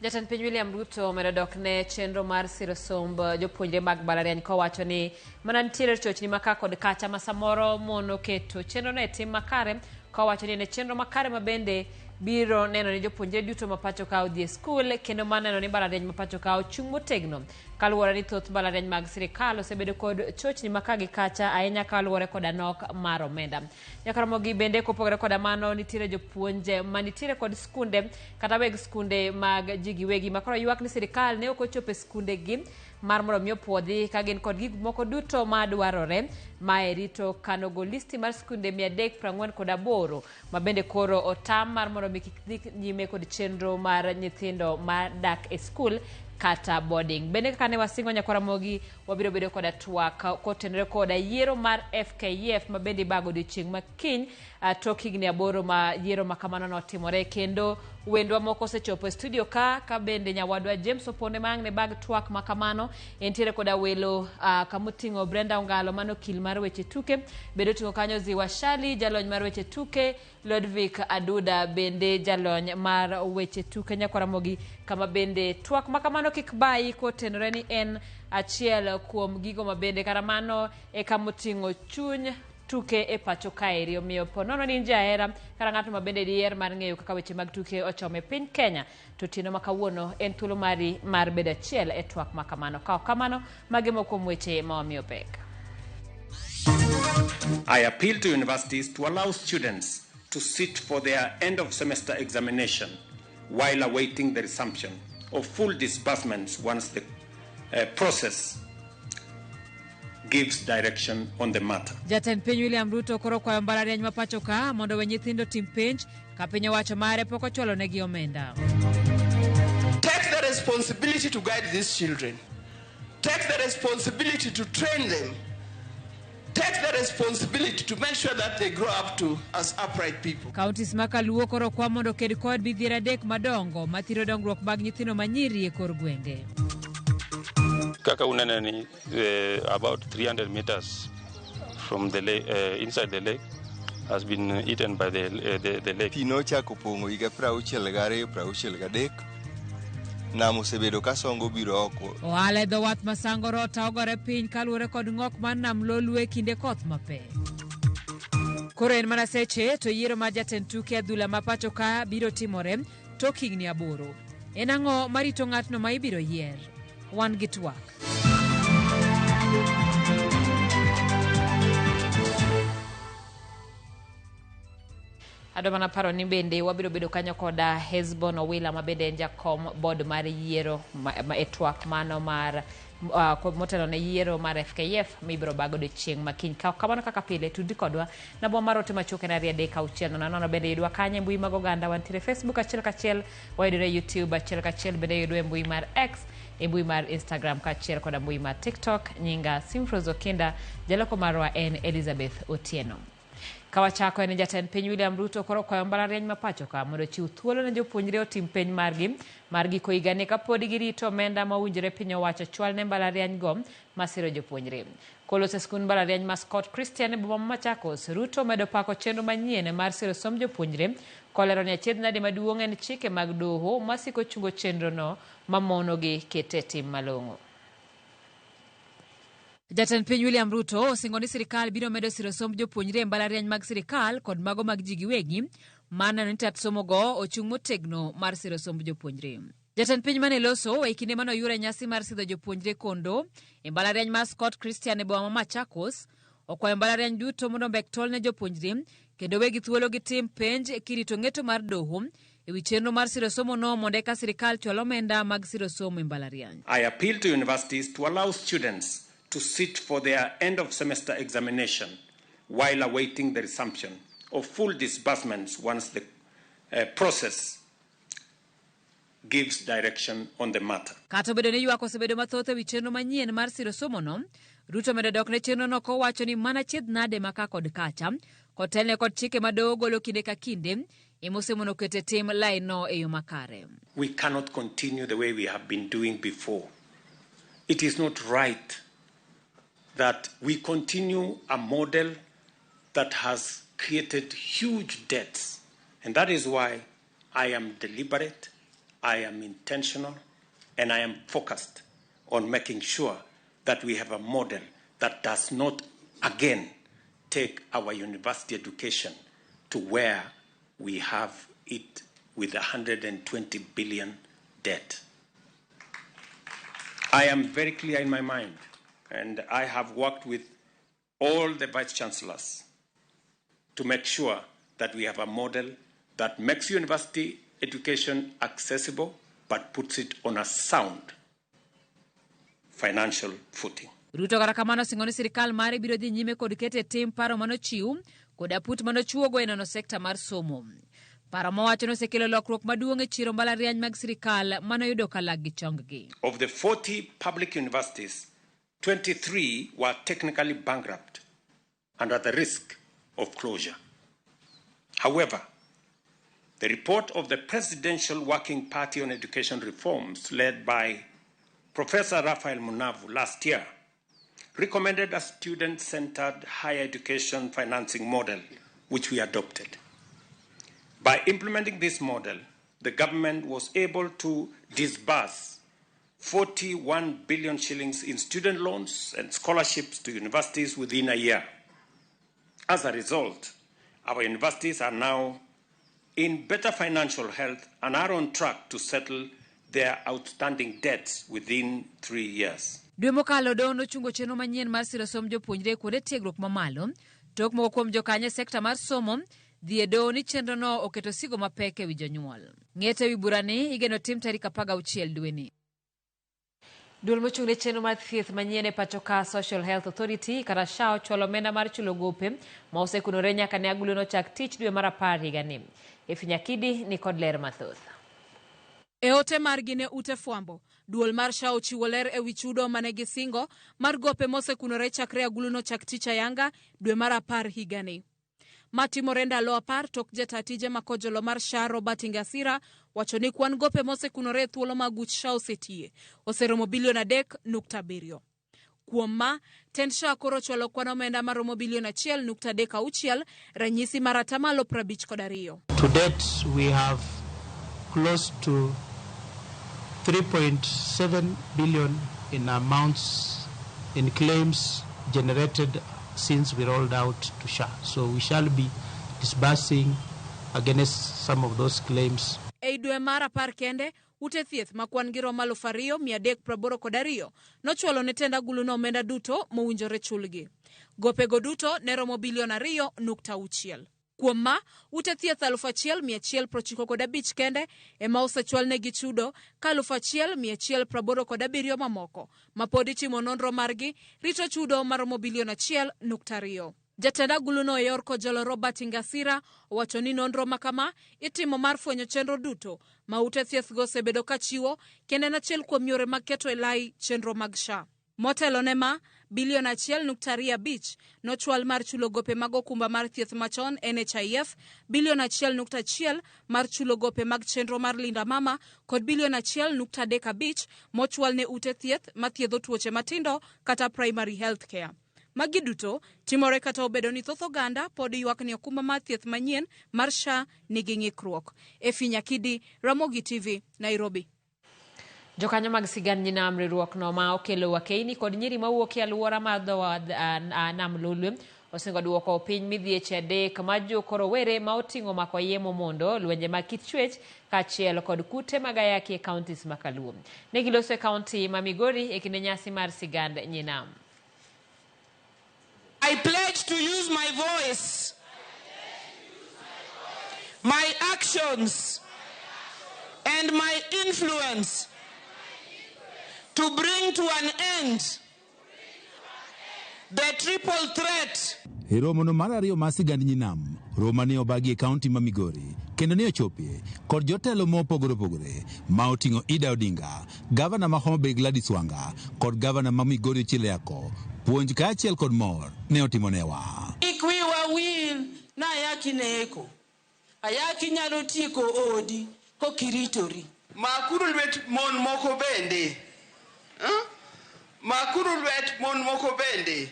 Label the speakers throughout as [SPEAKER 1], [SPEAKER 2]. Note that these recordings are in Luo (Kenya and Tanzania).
[SPEAKER 1] Jatend piny William Ruto omedo dok ne chenro mar siro somb jopuonjre mag mbalariany kowacho ni mana nitiere chochni ma ka kod kacha ma samoro mono keto chenrono e tim makare kowacho ni en e chenro makare ma bende biro neno ni jopuonjre duto ma pacho ka odhi e skul kendo mar neno ni mbalariany ma pacho ka ochung' motegno kaluwore ni thoth mbalariany mag sirikal osebedo kod chochni ma ka gi kacha ahinya kaluwore koda nok mar omenda. Nyaka Ramogi bende kopogore koda mano nitiere jopuonj manitiere kod skunde kata weg skunde mag ji giwegi ma koro ywak ni sirikal ne ok ochopo e skundegi mar mondo mi opuodhi ka gin kod gik moko duto ma dwarore ma e rito kanogo listi mar skunde 348 ma bende koro otam mar mondo mi kik dhi nyime kod chenro mar nyithindo ma dak e skul kata boarding. Bende kaka ne wasingo nyakwar Ramogi wabiro bedo koda twak kotenore koda yiero mar FKF ma bende ibago odiochieng' ma kiny tok higni aboro ma yiero ma kamano notimore kendo wendwa moko osechopo e studio ka ka bende nyawadwa James Oponde ma ang' ne bag twak ma kamano entiere koda welo kamoting'o Brenda Ongalo mano okil mar weche tuke bende oting'o kanyo Ziwa Shali jalony mar weche tuke Lodvik Aduda bende jalony mar weche tuke nyakwar Ramogi kama bende twak ma kamano kik bayi kotenore ni en achiel kuom gigo ma bende kata mano e kama oting'o chuny tuke e pacho kaeri omiyo po nono ni in jahera kata ng'ato ma bende diher mar ng'eyo kaka weche mag tuke ochomo e piny Kenya to otieno ma kawuono en thuolo mari mar bedo achiel e twak ma kamano. Ka ok kamano, magi moko kuom weche ma wamiyo pek.
[SPEAKER 2] I appeal to universities to allow students to sit for their end of semester examination while awaiting the resumption of full disbursements once the process gives direction on the matter.
[SPEAKER 1] Jatend piny William Ruto koro kwayo mbalariany ma pacho ka mondo we nyithindo tim penj ka piny owacho mare pok ochwalo negi omenda.
[SPEAKER 3] Take the responsibility to guide these children. Take the responsibility to train them. Take the responsibility to make sure that they grow up to as upright people.
[SPEAKER 1] Counties ma Kaluo koro kwa mondo oked kod midhiero adek madongo mathiro dongruok mag nyithindo manyiri e kor gwenge.
[SPEAKER 4] Kaka unene ni about 300 meters from the lake, inside the lake has been eaten by the lake.
[SPEAKER 5] Pi nochako pong'o higa 62 63 nam osebedo ka songo biro oko.
[SPEAKER 1] Ohala e dho wath ma Sango Rota ogore piny kaluwore kod ng'ok mar nam Lolwe kinde koth mapek. Koro en mana seche to yiero mar jatend tuke adhula ma pacho ka biro timore tok higni aboro. En ang'o marito ng'atno ma ibiro yier? Wan gi twak. Adwa mana paro ni bende wabiro bedo kanyo koda Hesbon Owila ma bende en jakom board mar yiero e twak mano mar motelo ne yiero mar FKF mibiro bag odiochieng' ma kiny. Ka kamano kaka pile tudri kodwa namba mar ote machuok en 23600 bende yudwa kanye e mbui mag oganda wantiere Facebook achiel kachiel wayudore YouTube achiel kachiel bende yudwa e mbui mar X e mbui mar Instagram kaachiel koda mbui mar TikTok. Nyinga Simfrose Okinda, jaloko marwa en Elizabeth Otieno. Kawachako en jatend piny William Ruto koro kwayo mbalariany ma pacho ka mondo ochiw thuolo ne jopuonjre otim penj margi mar giko higani kapod girito omenda ma owinjore piny owacho chwal ne mbalariany go masiro jopuonjre. Koloso e skund mbalariany ma Scott Christian e boma ma Machakos, Ruto omedo pako chenro manyien mar siro somb jopuonjre kolero ni achiedh nade maduong' en chike mag doho masiko chungo chenrono mamonogi kete tim malong'o. Jatend piny William Ruto osingo ni sirikal biro medo siro somb jopuonjre e mbalariany mag sirikal kod mago mag ji giwegi mar neno ni tat somo go ochung' motegno mar siro somb jopuonjre. Jatend piny mane loso e kinde mane oyuoro e nyasi mar sidho jopuonjre kondo e mbalariany mar Scott Christian e boma ma Machakos okwayo mbalariany duto mondo ombek tol ne jopuonjre kendo wegi thuolo gitim penj kirito ng'eto mar doho e wi chenro mar siro somo no mondo eka sirikal chwal omenda mag siro somo e mbalariany.
[SPEAKER 2] I appeal to universities to allow students to sit for their end of semester examination while awaiting the resumption of full disbursements once the process gives direction on the matter.
[SPEAKER 1] Kata obedo ni ywak osebedo mathoth e wi chenro manyien mar siro somono, Ruto omedo dok ne chenrono kowacho ni mana chiedh nade ma ka kod kacha, kotelne kod chike ma doho golo kinde ka kinde, ema osemono keto e tim laino e yo makare.
[SPEAKER 2] We cannot continue the way we have been doing before. It is not right that we continue a model that has created huge debts. And that is why I am deliberate. I am intentional and I am focused on making sure that we have a model that does not again take our university education to where we have it with 120 billion debt. I am very clear in my mind, and I have worked with all the vice chancellors to make sure that we have a model that makes university education accessible but puts it on a sound financial footing.
[SPEAKER 1] Ruto kata kamano osingo ni sirikal mare biro dhi nyime kod keto e tim paro manochiw kod aput manochuogo e nono sekta mar somo. Paro mowacho nosekelo lokruok maduong' e chiro mbalariany mag sirikal manoyudo ka lag gi chonggi.
[SPEAKER 2] Of the 40 public universities, 23 were technically bankrupt and at the risk of closure. However, the report of the Presidential Working Party on Education Reforms, led by Professor Raphael Munavu last year, recommended a student-centered higher education financing model, which we adopted. By implementing this model, the government was able to disburse 41 billion shillings in student loans and scholarships to universities within a year. As a result, our universities are now in better financial health and are on track to settle their outstanding debts within 3 years.
[SPEAKER 1] Dwe mokalo doho nochungo chenro manyien mar siro somb jopuonjre e kuonde tiegruok mamalo. Tok moko kuom jokanyo e sekta mar somo dhi e doho ni chenrono oketo sigo mapek e wi jonyuol. Ng'eto e wi burani igeno tim tarik 16 dweni. Duol mochung' ne chenro mar thieth manyien e pacho ka Social Health Authority kata SHA ochwalo omenda mar chulo gope ma osekunore nyaka ne agulu nochak tich dwe mar 10 higani. Efi Nyakidi ni kod ler mathoth.
[SPEAKER 6] E ote margi ne ute fwambo, duol mar SHA ochiwo ler ewi chudo mane gisingo mar gope mosekunore chakre agulu nochak tich ayanga dwe mar 10 higani. Matimore ndalo 10 tok jata tije makojolo mar SHA Robert Ingasira wacho ni kwan gope mosekunore e thuolo mag uch SHA osetie oseromo bilion 3.7. Kuom ma, tend SHA koro chwalo kwan omenda maromo bilion 1.36, ranyisi mar 52%.
[SPEAKER 7] To date, we have close to 3.7 billion in amounts in claims generated since we rolled out to SHA. So we shall be disbursing against some of those claims.
[SPEAKER 6] E dwe mar 10 kende, ute thieth ma kwan gi romo 2382 nochwalo ne tend aguluno omenda duto mowinjore chulgi. Gopego duto ne romo bilion 2.6. Kuom ma, ute thieth 1195 kende ema osechwalnegi chudo ka 1187 mamoko ma pod itimo nonro margi rito chudo maromo bilion 1.2. Jatend aguluno e yor kojolo Robert Ingasira owacho ni nonro makama itimo mar fwenyo chenro duto ma ute thiethgo osebedo ka chiwo kendo en achiel kuom yore mag keto e lai chenro mag SHA. Motelo ne ma, bilion 1.25 nochwal mar chulo gope mag okumba mar thieth machon NHIF, bilion 1.1 mar chulo gope mag chenro mar Linda Mama kod bilion 1.35 mochwal ne ute thieth mathiedho tuoche matindo kata primary health care. Magi duto timore kata obedo ni thoth oganda pod ywak ni okumba mar thieth manyien mar SHA nigi ng'ikruok. Efi Nyakidi, Ramogi TV, Nairobi.
[SPEAKER 1] Jokanyo mag sigand nyinam riwruok no ma okelo wakeini kod nyiri mawuok e alwora mar dho nam Lolwe osingo duoko piny midhieche 3 ma juko rowere ma oting'o mako yemo mondo lwenje mag kit chwech kaachiel kod kute mag ayaki e counties ma Kaluo. Ne giloso e county ma Migori e kinde nyasi mar sigand nyinam.
[SPEAKER 3] I pledge to use my voice, my actions, and my influence to bring to an end the triple threat.
[SPEAKER 8] E romono mar ariyo mar sigand nyinam, roma ne obagi e kaunti ma Migori kendo ne ochopie kod jotelo mopogore opogore ma oting'o Ida Odinga, gavana ma Homa Bay Gladys Wanga kod gavana ma Migori Ochilo Ayacko. Puonj kaachiel kod mor ne otimonewa.
[SPEAKER 9] Kik wiwa wil na ayaki neko. Ayaki nyalo tieko odi kokiritori.
[SPEAKER 3] Makuru lwet mon moko bende. Makuru lwet mon moko bende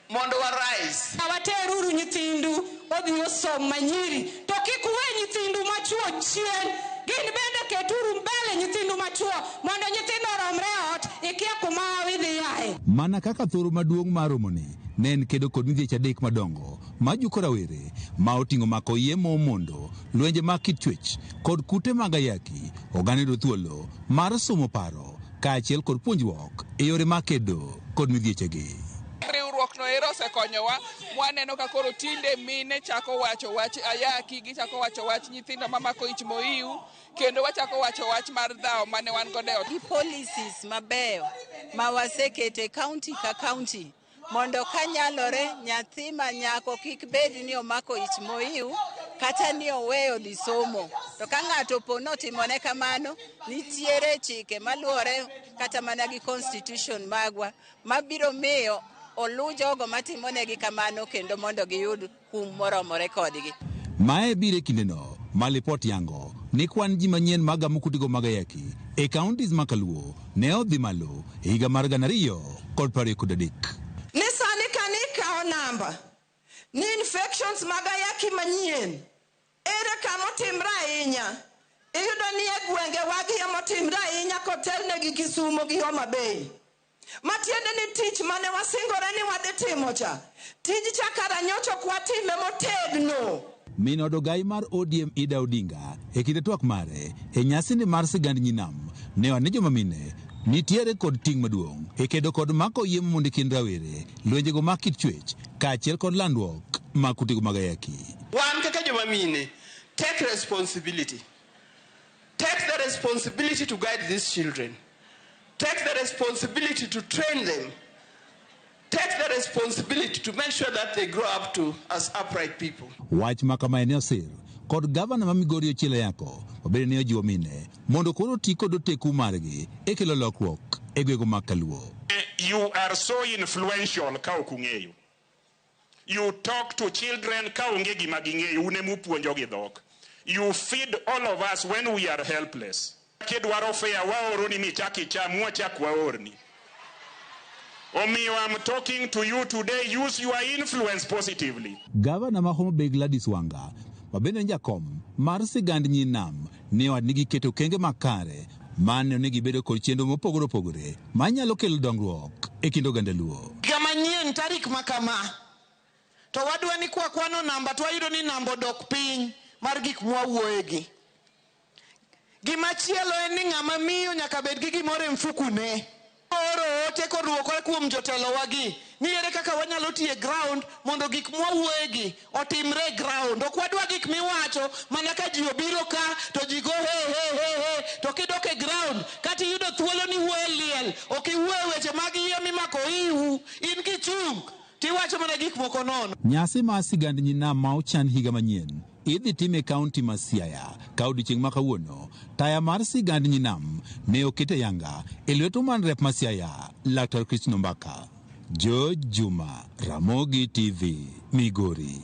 [SPEAKER 3] mondo wa rise.
[SPEAKER 9] Awateruru nyithindu odhi osom manyiri to kik uwe nyithindu machuo chien Gin bende keturu mbele nyithindu machuo mondo nyithindo oromre e ot, ikia kuma idhi yae.
[SPEAKER 8] Mana kaka thoro maduong' mar romoni ne en kedo kod midhieche adek madongo majuko rawere ma oting'o mako iye momondo, lwenje mag kit chwech kod kute mag ayaki, oganda yudo thuolo mar somo paro kaachiel kod puonjruok e yore mag kedo kod midhiechegi.
[SPEAKER 10] Riwruok no ero osekonyowa, mwaneno ka koro tinde mine chako wacho wach ayaki, gichako wacho wach nyithindo mamako ich mohiu, kendo wachako wacho wach mar dhawo mane wan godo e ot.
[SPEAKER 11] Gi policies mabeyo ma wasekete e county ka county mondo kanyalore nyathi ma nyako kik bed ni omako ich mohiu kata ni oweyo dhi somo. To ka ng'ato opo notimone kamano, nitiere chike maluwore kata mana gi constitution magwa mabiro miyo oluw jogo matimonegi kamano kendo mondo giyud kum moromore kodgi.
[SPEAKER 8] Mae biro e kindeno ma lipot yango ni kwan ji manyien mag gamo kutego mag ayaki e counties ma kaluo ne odhi malo e higa mar 2023.
[SPEAKER 12] Ni sani kani ikawo namba ni infections mag ayaki manyien ere kama otimre ahinya, iyudo ni e gwenge wagi ema otimre ahinya kotelne gi Kisumo gi Homa Bay. Matiende ni tich mane wasingore ni wadhi timo cha, tij cha kara nyocha ok watime motegno.
[SPEAKER 8] Min od ogai mar ODM Ida Odinga e kinde twak mare e nyasini mar sigand nyinam ne owacho ni joma mine nitiere kod ting' maduong' e kedo kod mako yie mondo e kind rawere, lwenjego mag kit chwech kaachiel kod landruok mag kutego mag ayaki.
[SPEAKER 3] Wan kaka joma mine, take responsibility. Take the responsibility to guide these children. Take the responsibility to train them. Take the responsibility to make sure that they grow up to as upright people.
[SPEAKER 8] Wach ma kamae ne osir kod gavana ma Migori Ochieng' Ayako mabende ne ojiwo mine mondo koro oti kod oteku margi e kelo lokruok e gwenge mag Kaluo.
[SPEAKER 13] You are so influential ka ok ung'eyo. You talk to children ka onge gima ging'eyo, un ema upuonjogi dhok. You feed all of us when we are helpless. Kidwaro fare waoroni michak icham, wachak waorni. Omiyo I'm talking to you today, use your influence positively.
[SPEAKER 8] Gavana ma Homa Bay Gladys Wanga ma bende en jakom mar sigand nyinam ne owacho ni giketo okenge makare maneno ni gibedo kod chenro mopogore opogore manyalo kelo dongruok e kind oganda Luo.
[SPEAKER 14] Higa manyien tarik ma kama to wadwa ni kwakwano namba to wayudo ni namba odok piny mar gik mwawuoyegi. Gimachielo en ni ng'ama miyo nyaka bed gi gimoro e mfukune. Oro ote koduokore kuom jotelowagi ni ere kaka wanyalo tiyo e ground mondo gik mwawuoyegi otimre e ground. Ok wadwa gik miwacho mana ka ji obiro ka to ji go he he he he to kidok e ground kata iyudo thuolo ni iwuoyo e liel ok iwuo e weche mag yie mimako iu in kichung' tiwacho mana gik moko nono.
[SPEAKER 8] Nyasi mar sigand nyinam ma ochan higa manyien idhi tim e kaunti ma Siaya ka odiechieng' ma kawuono taya mar sigand nyinam ne oket e yanga e lwet woman rep ma Siaya Laktar Christine Ombaka. George Juma, Ramogi TV, Migori.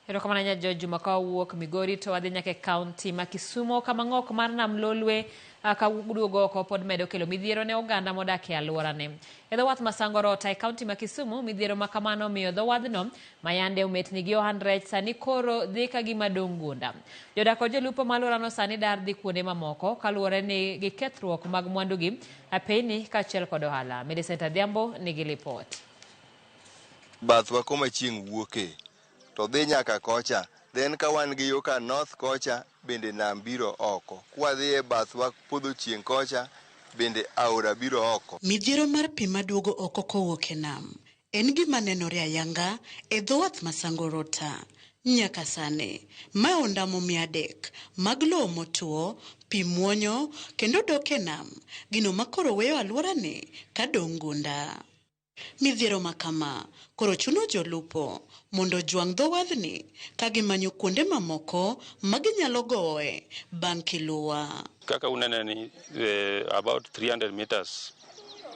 [SPEAKER 1] Erokamano ahinya George Juma. Ka wawuok Migori to wadhi nyaka e kaunti ma Kisumo kama ng'ok mar nam Lolwe ka duogo oko pod medo kelo midhiero ne oganda modak e alworane. E dho wath ma Sangorota e kaunti ma Kisumu, midhiero ma kamano miyo dho wadhno ma yande ometni gi ohand rech sani koro dhi ka gima dong' gunda. Jodak kod jolupo ma alworano sani dar dhi kuonde mamoko kaluwore ni gi kethruok mag mwandugi, apeyni kaachiel kod ohala. Millicent Adhiambo nigi lipot.
[SPEAKER 5] Bathwa koma chieng' wuoke to dhi nyaka kocha, then ka wan gi yo ka north kocha bende nam biro oko. Kwadhi e bathwa podho chieng' kocha bende aora biro oko.
[SPEAKER 15] Midhiero mar pi maduogo oko kowuok e nam en gima nenore ayanga e dho wath ma Sangorota. Nyaka sani, mae ondamo 300 mag lowo motuo, pi muonyo kendo dok e nam, gino makoro weyo alworani ka dong' gunda. Midhiero ma kama koro chuno jolupo mondo ojwang' dho wadhni ka gimanyo kuonde mamoko ma ginyalo gowoe bang' kiluwa.
[SPEAKER 4] Kaka unene ni about 300 meters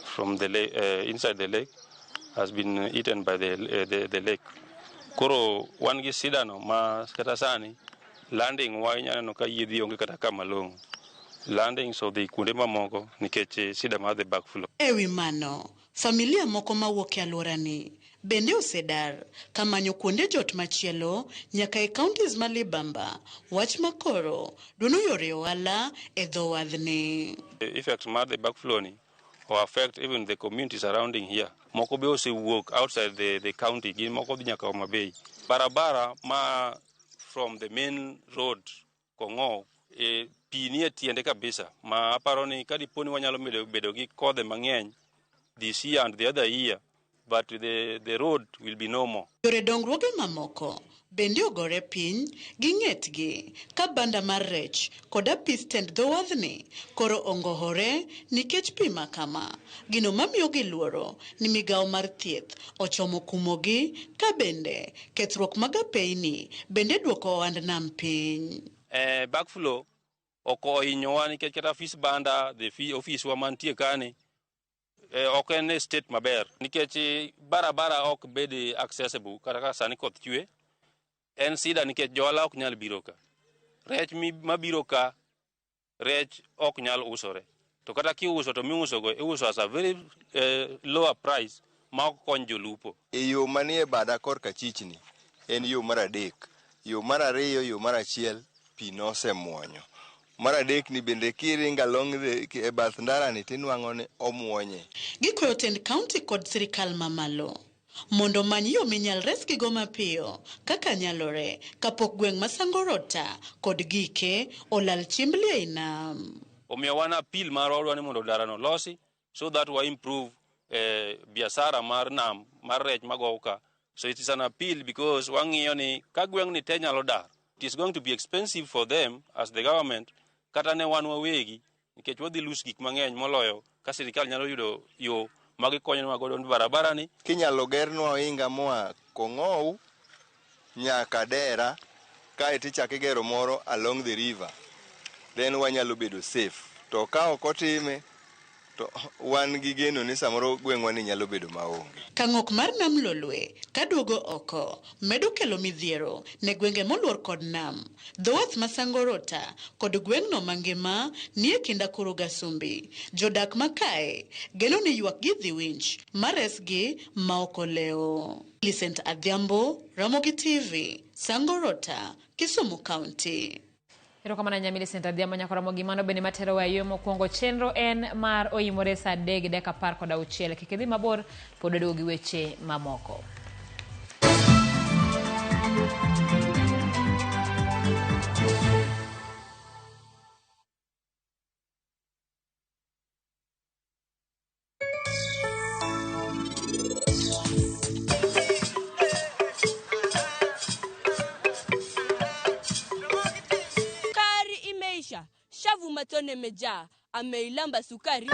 [SPEAKER 4] from the lake, inside the lake has been eaten by the lake. Koro wan gi sida no ma kata sani landing wa inya neno ka yiedhi onge kata kama long'o. Landings odhi kuonde mamoko nikech sida mar the backflow.
[SPEAKER 15] E wi mano, familia moko mawuok e alworani bende osedar kamanyo kuonde jot machielo nyaka e counties ma libamba, wach makoro duono yore ohala e dho wadhni.
[SPEAKER 4] The effect mar the backflow ni o affect even the communities surrounding here. Moko be osewuok outside the county, gin moko dhi nyaka Homa Bay. Barabara ma from the main road Kong'o e, pi nie tiende kabisa ma aparo ni ka dipo ni wanyalo medo bedo gi kodhe mang'eny this year and the other year, but the road will be no more.
[SPEAKER 15] Yore dongruoge mamoko bende ogore piny gi ng'etgi ka banda mar rech kod apis tend dho wadhni koro ongohore nikech pi ma kama. Gino mamiyogi luoro ni migawo mar thieth ochomo kumogi ka bende kethruok mag apeyni bende duoko ohand nam piny.
[SPEAKER 4] Backflow ok ohinyowa nikech kata ofis banda the ofiswa mantie kani ok en e state maber nikech barabara ok bed accessible kata ka sani koth chwe en sida nikech johala ok nyal biro ka rech mabiro ka rech ok nyal usore to kata kiuso to miuso go iuso as a very lower price ma ok kony jolupo.
[SPEAKER 5] E yo manie bada korka chichni en yo mar adek. Yo mar ariyo, yo mar achiel pi nosemuonyo. Mar adek ni bende kiringo along e bath ndara ni tinwang'o ni omuonye.
[SPEAKER 15] Gikwayo tend kaunti kod sirikal mamalo mondo omany yo minyal resgigo mapiyo kaka nyalore kapok gweng' ma Sangorota kod gike olal chimbli ei nam.
[SPEAKER 4] Omiyo wan appeal marwa wadwa ni mondo ndarano losi so that wa improve biashara mar nam mar rech magow ka. So it is an appeal because wang'iyo ni ka gweng' ni te nyalo dar, it is going to be expensive for them as the government kata ne wan wawegi nikech wadhi lose gik mang'eny moloyo ka sirikal nyalo yudo yo ma gikonyonwa godo barabara ni.
[SPEAKER 5] Kinyalo gernwa ohinga moa Kong'ou nyaka Dera kaeto ichako igero moro along the river, then wanyalo bedo safe. To ka ok otime to wan gi geno ni samoro gweng'wa ni nyalo bedo maonge.
[SPEAKER 15] Kang'ok mar nam Lolwe kaduogo oko medo kelo midhiero ne gwenge moluor kod nam. Dho wath ma Sangorota kod gweng'no mangima nie kind akuru gasumbi. Jodak makae geno ni ywak gi dhi winj maresgi ma ok olewo. Millicent Adhiambo, Ramogi TV, Sangorota, Kisumu County.
[SPEAKER 1] Erokamano ahinya Millicent Adhiambo nyaka Ramogi mano bende materowa e yo mokwongo. Chenro en mar oimore saa 3:16. Kik idhi mabor, pod waduogo gi weche mamoko.
[SPEAKER 16] Sukari imeisha, shavu matone mejaa, ameilamba sukari.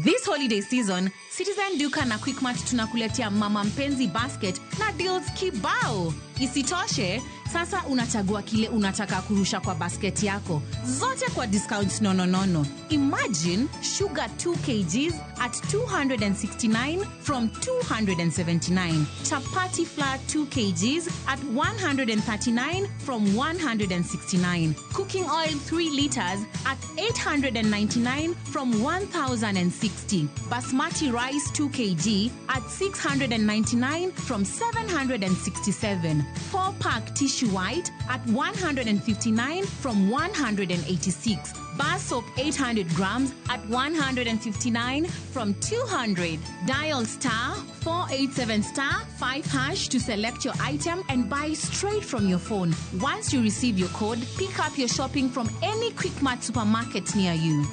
[SPEAKER 17] This holiday season, Citizen Duka na Quickmart tunakuletea Mama Mpenzi Basket na deals kibao. Isitoshe, sasa unachagua kile unataka kurusha kwa basket yako, zote kwa discounts nononono. Imagine sugar 2 kgs at 269 from 279, chapati flour 2 kgs at 139 from 169, cooking oil 3 liters at 899 from 1060, basmati rice 2 kg at 699 from 767, 4-pack tissue white at 159 from 186, bar soap 800 grams at 159 from 200. Dial star 487 star 5 hash to select your item and buy straight from your phone. Once you receive your code, pick up your shopping from any Quickmart supermarket near you.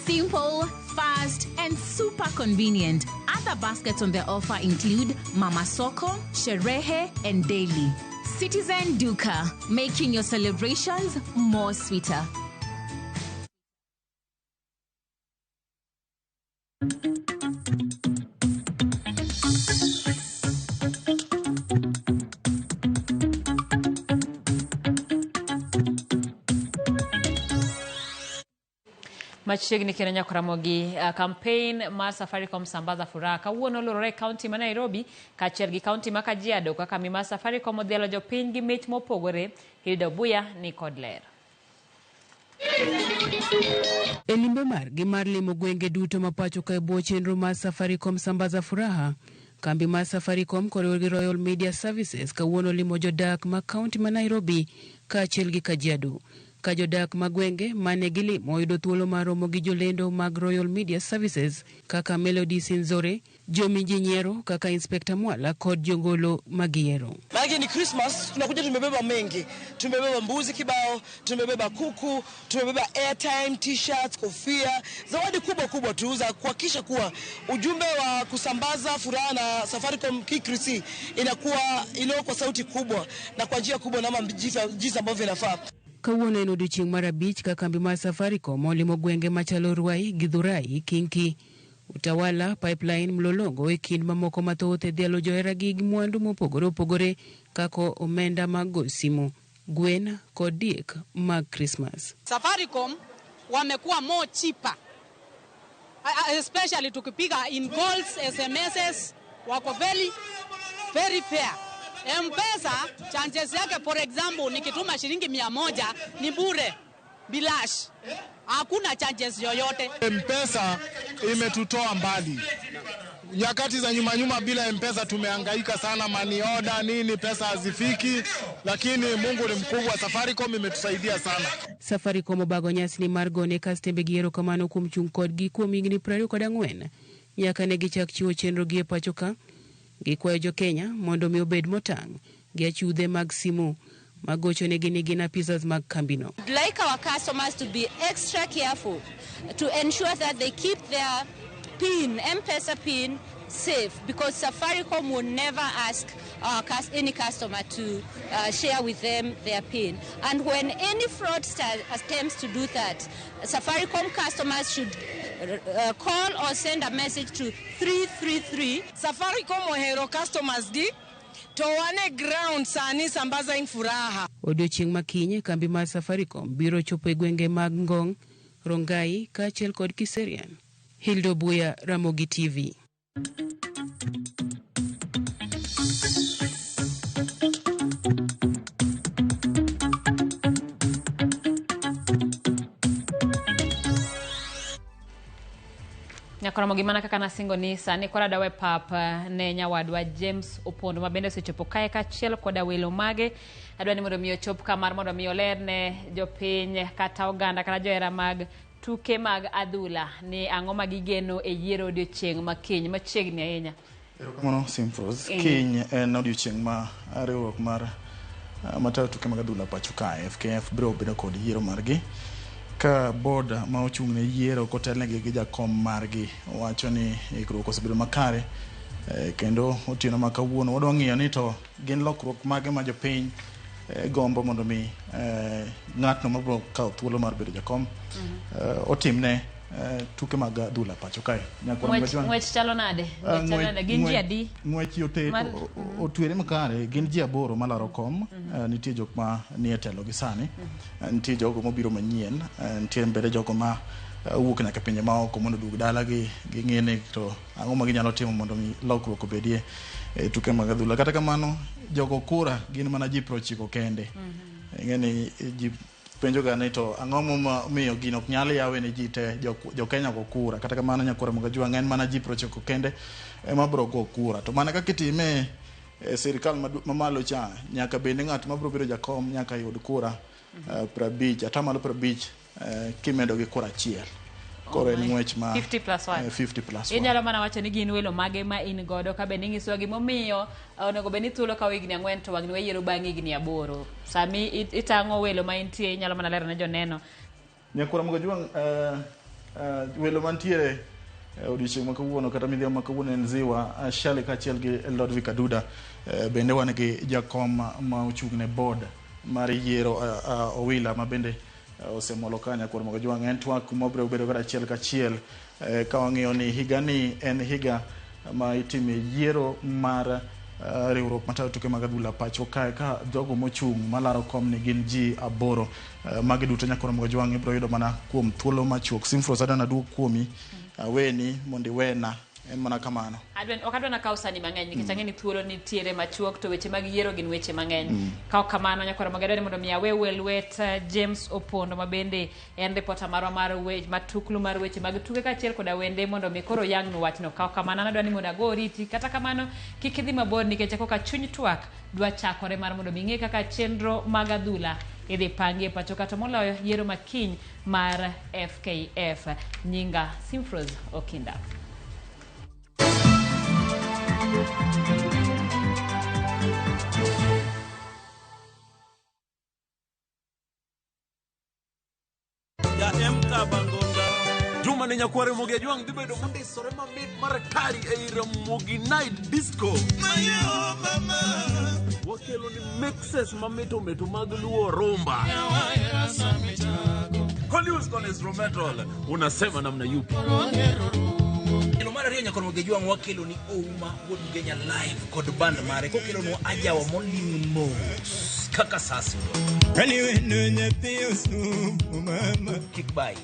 [SPEAKER 17] Simple, fast, and super convenient. Other baskets on the offer include Mama Soko, Sherehe, and Daily. Citizen Duka, making your celebrations more sweeter.
[SPEAKER 1] Machiegni kendo nyaka Ramogi, campaign mar Safaricom Sambaza Furaha kawuono olorore e kaunti ma Nairobi kaachiel gi kaunti ma Kajiado kaka kambi mar Safaricom odhialo jopiny gi mich mopogore. Hilda Obuya ni kod ler.
[SPEAKER 18] E limbe margi mar limo gwenge duto ma pacho ka e bwo chenro mar Safaricom Sambaza Furaha, kambi mar Safaricom koriwore gi Royal Media Services kawuono limo jodak ma kaunti ma Nairobi kaachiel gi Kajiado. Ka jodak ma gwenge mane gilimo oyudo thuolo mar romo gi jolendo mag Royal Media Services kaka Melody Sinzore, jomi ji nyiero kaka Inspector Mwala kod jogolo magiero.
[SPEAKER 19] Maanake ni Christmas, tunakuja tumebeba mengi. Tumebeba mbuzi kibao, tumebeba kuku, tumebeba airtime, t-shirts, kofia, zawadi kubwa kubwa tu za kuhakikisha kuwa ujumbe wa kusambaza furaha na Safaricom KCC inakuwa ilo kwa sauti kubwa na kwa njia kubwa na jinsi ambavyo inafaa.
[SPEAKER 18] Kawuono en odiochieng' mar abich ka kambi mar Safaricom olimo gwenge machalo Ruai, Githurai, Kinki, Utawala, Pipeline, Mlolongo e kind mamoko mathoth e dhialo joheragi gi mwandu mopogore opogore kaka omenda mag go simu, gwen kod diek mag Christmas.
[SPEAKER 20] Safaricom wamekuwa more cheaper, especially tukipiga in calls, SMSs, wako very very fair. M-Pesa charges yake, for example, nikituma shilingi 100 ni bure, bilash, hakuna charges yoyote.
[SPEAKER 21] M-Pesa imetutoa mbali. Nyakati za nyuma nyuma bila M-Pesa tumehangaika sana, money order nini, pesa hazifiki, lakini Mungu ni mkubwa, Safaricom imetusaidia sana.
[SPEAKER 18] Safaricom obago nyasini mar gone kastembe gi erokamano kuom chung' kodgi kuom higni 24 nyaka ne gichak chiwo chenro gi e pacho ka. Gikwayo jo Kenya mondo mi obed motang' gi achudhe mag simu magochonegi ni gin apisas mag kambino.
[SPEAKER 22] We'd like our customers to be extra careful to ensure that they keep their PIN, M-Pesa PIN, safe, because Safaricom will never ask any customer to share with them their PIN. And when any fraudster attempts to do that, Safaricom customers should call or send a message to 333.
[SPEAKER 9] Safaricom ohero customers gi to wane ground sani sambaza furaha.
[SPEAKER 18] Odiochieng' ma kiny kambi mar Safaricom biro chopo e gwenge mag Ngong, Rongai kaachiel kod Kiserian. Hilda Obuya, Ramogi TV.
[SPEAKER 1] Nyakoromo gimana kaka nasingo ni sani koro adawe pap ne nyawadwa James Opondo ma bende osechopo kae kaachiel koda welo mage. Adwa ni mondo mi ochop kamar mondo mi oler ne jopiny kata oganda kata johera mag tuke mag adhula ni ang'o ma gigeno e yiero odiochieng' ma kiny machiegni ahinya.
[SPEAKER 23] Erokamano Simfros. Kiny en odiochieng' ma riwruok mar matayo tuke mag adhula pacho kae FKF biro bedo kod yiero margi ka board ma ochung' ne yiero kotelnegi gi jakom margi wacho ni ikruok osebedo makare, kendo otieno ma kawuono wadwa ng'iyo ni to gin lokruok mage ma jopiny gombo mondo mi ng'atno mabiro kawo thuolo mar bedo jakom otimne tuke mag adhula pacho kae.
[SPEAKER 1] Ng'wech chalo nade? Gin ji adi?
[SPEAKER 23] Ng'wech otwere makare, gin ji 8 malaro kom. Nitie jok ma nie telo gi sani, nitie jogo mobiro manyien, nitie mbele jogo ma wuok nyaka pinje maoko mondo oduog dala gi ging'e ni to ang'o ma ginyalo timo mondo mi lokruok obedie e tuke mag adhula. Kata kamano jogo kura gin mana ji 90 kende. Ing'e ni ji penjo ga ni to ang'o momiyo gino ok nyal yawe ne ji te, jo Kenya go kura. Kata kamano nyakora Mogajwang' en mana ji 90 kende ema biro go kura. To mana kaka itime e sirikal mamalo cha, nyaka bende ng'at mabiro bedo jakom nyaka yud kura 50, atamalo 50 kimedo gi kura achiel. Koro en ng'wech ma
[SPEAKER 1] 50 plus 1.
[SPEAKER 23] 50 plus 1.
[SPEAKER 1] Inyalo mana wacho ni gin welo mage ma in godo ka bende inyisowa gimomiyo onego bed ni thuolo kawo higni 4 to wang'ni wayiero bang' higni 8. Sami itang'o welo ma intie inyalo mana lero ne joneno.
[SPEAKER 23] Nyakora Mogajwang', welo mantiere odiochieng' ma kawuono kata midhiambo ma kawuono en Ziwa Shirley kaachiel gi Lodwig Aduda. Bende wan gi jakom ma ochung' ne board mar yiero Owila ma bende osemolo ka Nyakwar Mogajwang'. En twak mabiro bedo kata achiel kachiel ka wang'iyo ni higani en higa ma itime yiero mar Riwruok matayo tuke mag adhula pacho kae ka jogo mochung' malaro komni gin ji 8. Magi duto nyakoro Mgojwang' ibiro yudo mana kuom thuolo machuok. Simfros adwa naduog kuomi, aweni mondo iwena, en mana kamano.
[SPEAKER 1] Ok adwa nakaw sani mang'eny nikech ang'e ni thuolo nitiere machuok to weche mag yiero gin weche mang'eny. Ka ok kamano nyakwara Mogadani mondo mi awe we lwet James Opondo ma bende en reporter marwa mar matuklu mar weche mag tuke kaachiel koda wende mondo mi koro oyangnu wachno. Ka ok kamano an adwa ni mondo ago oriti, kata kamano kik idhi mabor nikech koka chuny twak dwa chakore mar mondo mi ing'e kaka chenro mag adhula idhi pangi e pacho kata moloyo yiero makiny mar FKF. Nyinga Simfros Okinda.
[SPEAKER 2] Juma ni nyakware Ramogi Ajwang' dhi bedo mondisore mamit maratari ei Ramogi Night Disco. Wakelo ni mixes mamito mito mag Luo Rumba. Colius con instrumental unasema namna yupi?
[SPEAKER 6] Kelo mar ariyo nyakor Ramogi Ajwang' wakelo ni Ouma wuod Ugenya live kod band mare kokelonwa ajawa moling' mos kaka sa sudo. Kik bai.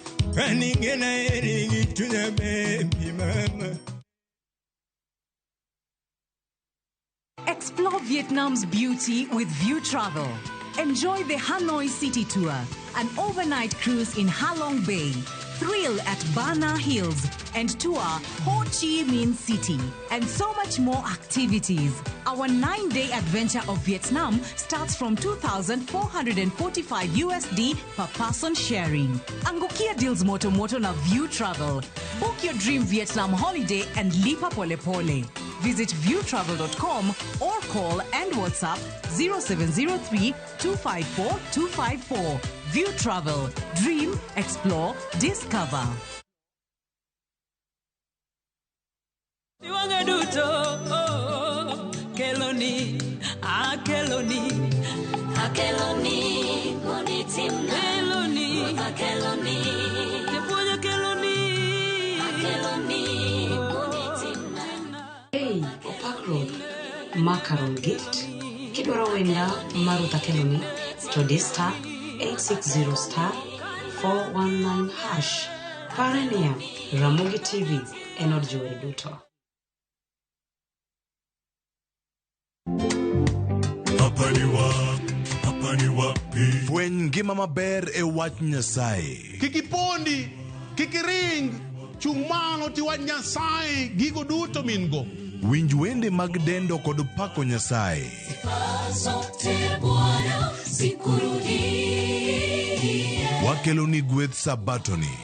[SPEAKER 7] Explore Vietnam's beauty with View Travel. Enjoy the Hanoi City Tour, an overnight cruise in Halong Bay, thrill at Bana Hills, and tour Ho Chi Minh City, and so much more activities. Our 9-day adventure of Vietnam starts from 2,445 USD per person sharing. Angukia deals moto moto na View Travel. Book your dream Vietnam holiday and lipa pole pole. Visit viewtravel.com or call and WhatsApp 0703 254 254. View Travel. Dream, explore, discover.
[SPEAKER 24] Iwang'e duto, oh, keloni, akeloni,
[SPEAKER 25] Akeloni, monitimna.
[SPEAKER 24] Keloni,
[SPEAKER 25] Akeloni,
[SPEAKER 24] japuonj akeloni,
[SPEAKER 25] akeloni, monitimna.
[SPEAKER 26] Hey, Opak Road, Macaron Gift. Kidwaro wenda mar Ruth Akeloni to di star 860 star 419 hash. Pare niya, Ramogi TV en od jower duto.
[SPEAKER 27] Fweny ngima maber e wach Nyasaye.
[SPEAKER 28] Kik ipondi, kik iring, chung' malo tiwach Nyasaye gigo duto min-go.
[SPEAKER 27] Winj wende mag dendo kod pako Nyasaye.
[SPEAKER 25] Zote Bwana zikurudie.
[SPEAKER 27] Wakelo ni gweth Sabatoni.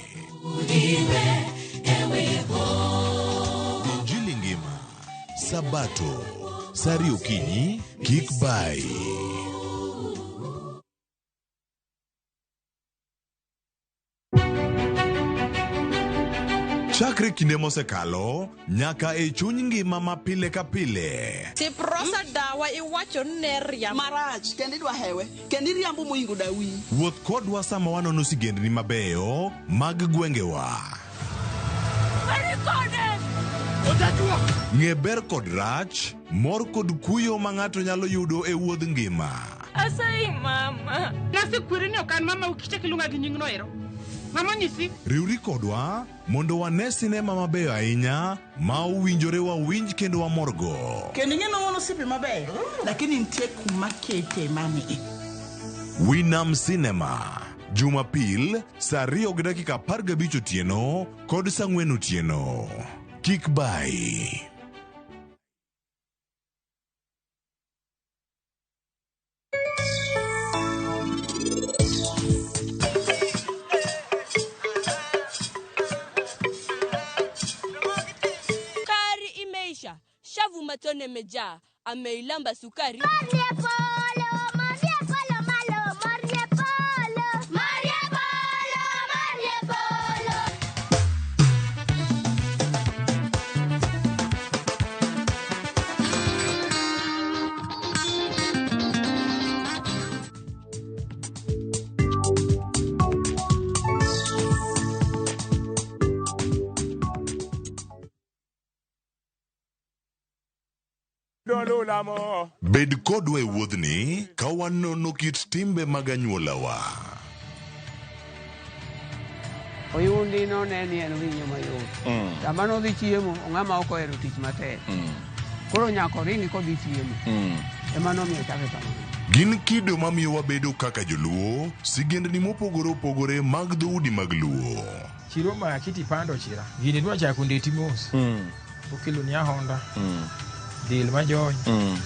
[SPEAKER 25] Udiwe, ewe Yehova.
[SPEAKER 27] Injili ngima. Sabato. Sari okinyi, kik bai. Chakre kinde mosekalo, nyaka e chuny ngima ma pile ka pile.
[SPEAKER 12] Tiprosa dawa iwacho ni ne riambo.
[SPEAKER 29] Marach, kendo idwa hewe, kendo iriambo moingo dawi.
[SPEAKER 27] Wuoth kodwa sama wanono sigendni mabeyo mag gwengewa. Ng'e ber kod rach, mor kod kuyo ma ng'ato nyalo yudo e wuodh ngima.
[SPEAKER 30] Asayi mama. Nasekweri ni ok an mama ukichak iluonga gi nyingno ero. Mama onyisi.
[SPEAKER 27] Riwri kodwa mondo wane sinema mabeyo ahinya ma owinjore wawinj kendo wamorgo.
[SPEAKER 29] Kendo ing'e ni wan osiepe mabeyo, lakini nitie kuma kete mani.
[SPEAKER 27] Winam Cinema, Jumapil saa 2:15 otieno kod saa 4 otieno. Kik bai.
[SPEAKER 16] Sukari imeisha, shavu matone imejaa, ameilamba sukari.
[SPEAKER 27] Bed kodwa e wuodhni ka wanono kit timbe mag anyuolawa.
[SPEAKER 3] Oyundi none ni en winyo mayot. Sama nodhi chiemo, ong'ama ok ohero tich matek. Koro nyaka oringi kodhi chiemo. Ema nomiyo ochake kamano.
[SPEAKER 27] Gin kido mamiyo wabedo kaka joluo, sigendni mopogore opogore mag dhoudi mag luo.
[SPEAKER 4] Chiro maki tipando chira. Gini dwa chako ndeti mos. Okelo ni ahonda. Del majony.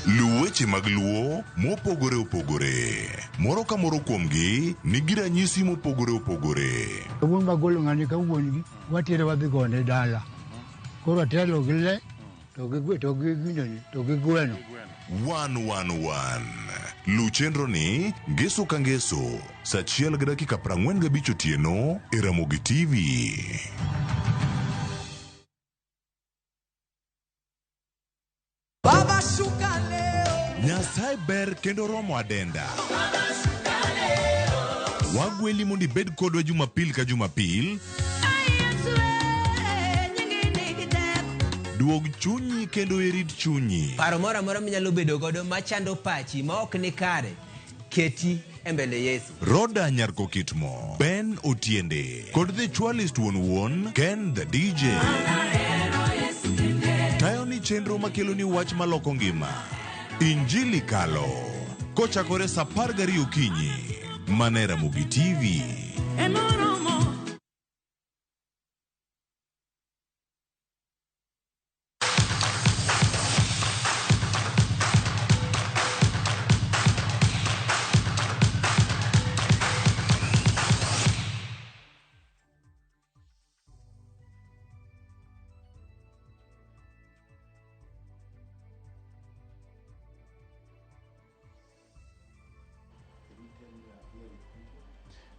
[SPEAKER 27] Luw weche mag luo mopogore opogore. Moro ka moro kuomgi nigi ranyisi mopogore opogore.
[SPEAKER 5] Wuon magolo ng'ani ka wuon gi watere wadhi gone dala. Koro atelo gi le to gi gwe to gi ginene to gi gweno.
[SPEAKER 27] 111. Luw chenro ni ngeso ka ngeso saa 1:45 otieno e Ramogi TV.
[SPEAKER 24] Baba shuka leo.
[SPEAKER 27] Nyasaye ber kendo romo adenda. Wagweli mondo ibed kodwa Jumapil ka Jumapil. Duog chunyi kendo irit chunyi.
[SPEAKER 8] Paro moro amora minyalo bedo godo machando pachi ma ok ni kare, keti e mbele Yesu.
[SPEAKER 27] Roda Nyarkokitmo, Ben Otiende, kod The Chwalist wuon wuon, Ken the DJ. Tayo ni chenro makelo ni wach maloko ngima. Injili kalo. Kochakore saa 12 okinyi. Mana e Ramogi TV.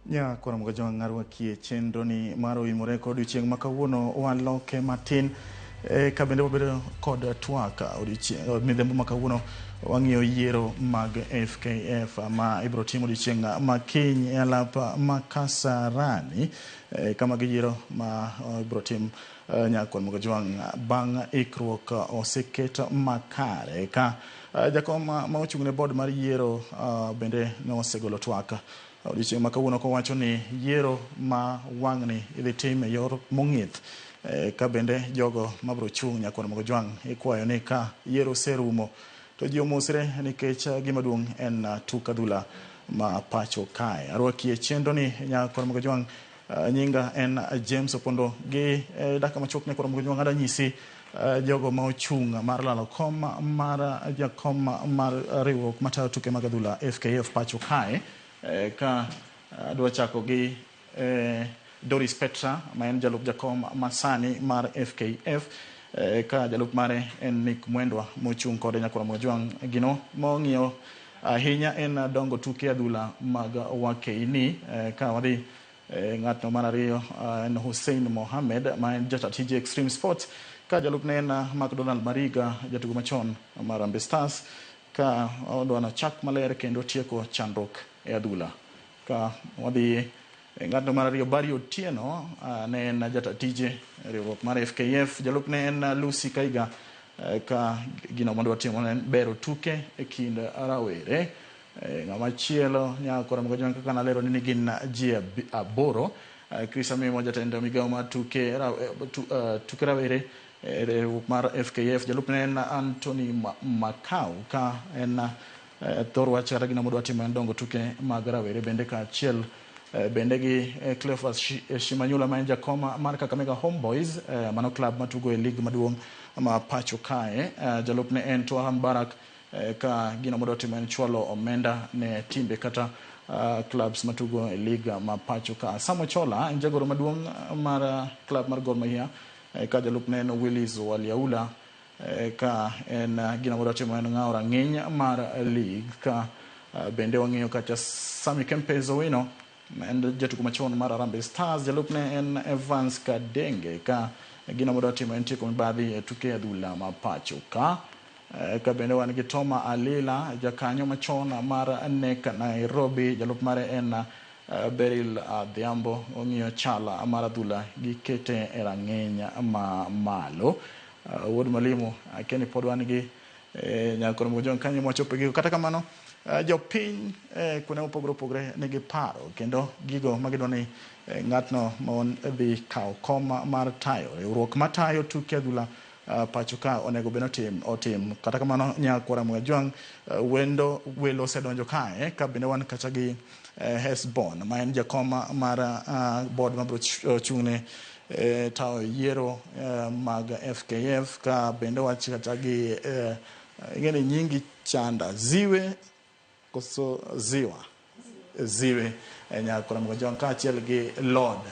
[SPEAKER 23] Nya koro mga jwang' arwakie chenro ni mar oimore kod odiochieng' ma kawuono waloke matin ka bende wabedo kod twak odiochieng' midhiambo ma kawuono wang'iyo yiero mag FKF ma ibiro tim odiochieng' ma kiny e alap ma Kasarani kama giyiero ma ibiro tim nyakwan mga jwang' bang' ikruok oseket makare ka jakom ma ochung' ne board mar yiero bende nosegolo twak odiochieng' ma kawuono kowacho ni yiero ma wang'ni idhi tim e yor mong'ith ka bende jogo mabiro chung' nyakwar Ramogi Ojwang' ikwayo ni ka yiero oserumo to ji omosre nikech gima duong' en tuk adhula ma pacho kae. Arwaki e chenro ni nyakwar Ramogi Ojwang', nyinga en James Opondo gi dakika machuok nyakwar Ramogi Ojwang' adwa nyisi jogo ma ochung' mar lalo kom mar jakom mar riwruok matayo tuke mag adhula FKF pacho kae. Ka adwa chako gi Doris Petra ma en jalup jakom masani mar FKF ka jalup mare en Nick Mwendwa mochung' kode nyakwar Ramogi Ojwang'. Gino mong'iyo ahinya en dongo tuke adhula mag wakeini ka wadhi ng'atno mar ariyo en Hussein Mohamed ma en jata tije Extreme Sports ka jalupne en McDonald Mariga jatugo machon mar Harambee Stars ka odwa chak maler kendo tieko chandruok e adhula. Ka wadhi ng'atno mar ariyo Barry Otieno ne en jata tije riwruok mar FKF jalupne en Lucy Kaiga ka gino mondo watimo en bero tuke e kind rawere. Ng'ama chielo nyakwar Ramogi Ojwang' kaka nalero ni gin ji 8. Chris Amimo jatend migawo mar tuke rawere riwruok mar FKF jalupne en Anthony Makau ka en thor wach kata gino modwa timo en dongo tuke mag rawere bende kaachiel bende gi Cleophas Shimanyula ma en jakom mar Kakamega Homeboys mano club matugo e league maduong' ma pacho kae. Jalupne en Twaha Mbarak ka gino modwa timo en chwalo omenda ne timbe kata clubs matugo e league ma pacho ka. Sam Ochola en jagoro maduong' mar club mar Gor Mahia ka jalupne en Willis Waliaula ka en gino modwa timo en ng'awo rang'iny mar league ka bende wang'iyo kacha Sami Kempes Owino en jatugo machon mar Harambee Stars jalupne en Evans Kadenge ka gino modwa timo en tieko mibadhi e tuke adhula ma pacho ka. Ka bende wan gi Toma Alila jakanyo machon mar NEC Nairobi jalup mare en Beryl Adhiambo ong'iyo chala mar adhula gikete e rang'iny ma malo. Wuod Malimo akeni pod wan gi Nyaka Ramogi Ojwang' kanyo mwachopo gigo. Kata kamano, jopiny kuonde mopogore opogore nigi paro kendo gigo magidwa ni ng'atno ma dhi kawo kom mar tayo riwruok matayo tuke adhula pacho ka onego bed ni otim. Kata kamano, Nyaka Ramogi Ojwang' wendo welo osedonjo kae ka bende wan kacha gi Hesbon ma en jakom mar board mabiro chung'ne tayo yiero mag FKF ka bende wach kata gi ing'eni nyingi chanda Ziwe koso Ziwa Ziwe Nyaka Ramogi Ojwang' kaachiel gi Lord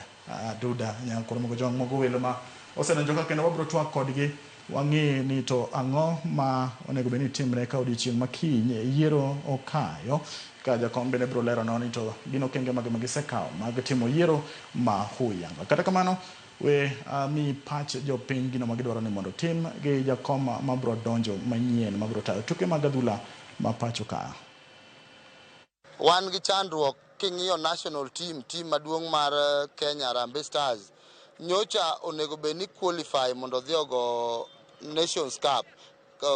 [SPEAKER 23] Duda Nyaka Ramogi Ojwang' mogo welo ma osedonjo ka kendo wabiro twak kodgi wang'i ni to ang'o ma onego bed ni timre ka odiochieng' ma kiny yiero okayo ka jakom bende biro leronwa ni to gin okenge mage ma gisekawo mag timo yiero ma huyanga. Kata kamano we mi pach jopiny gino ma gidwaro ni mondo otim gi jakom mabiro donjo manyien mabiro tayo tuke mag adhula ma pacho ka.
[SPEAKER 10] Wan gi chandruok king'iyo national team, team maduong' mar Kenya Harambee Stars nyocha onego bed ni qualify mondo odhi ogo Nations Cup,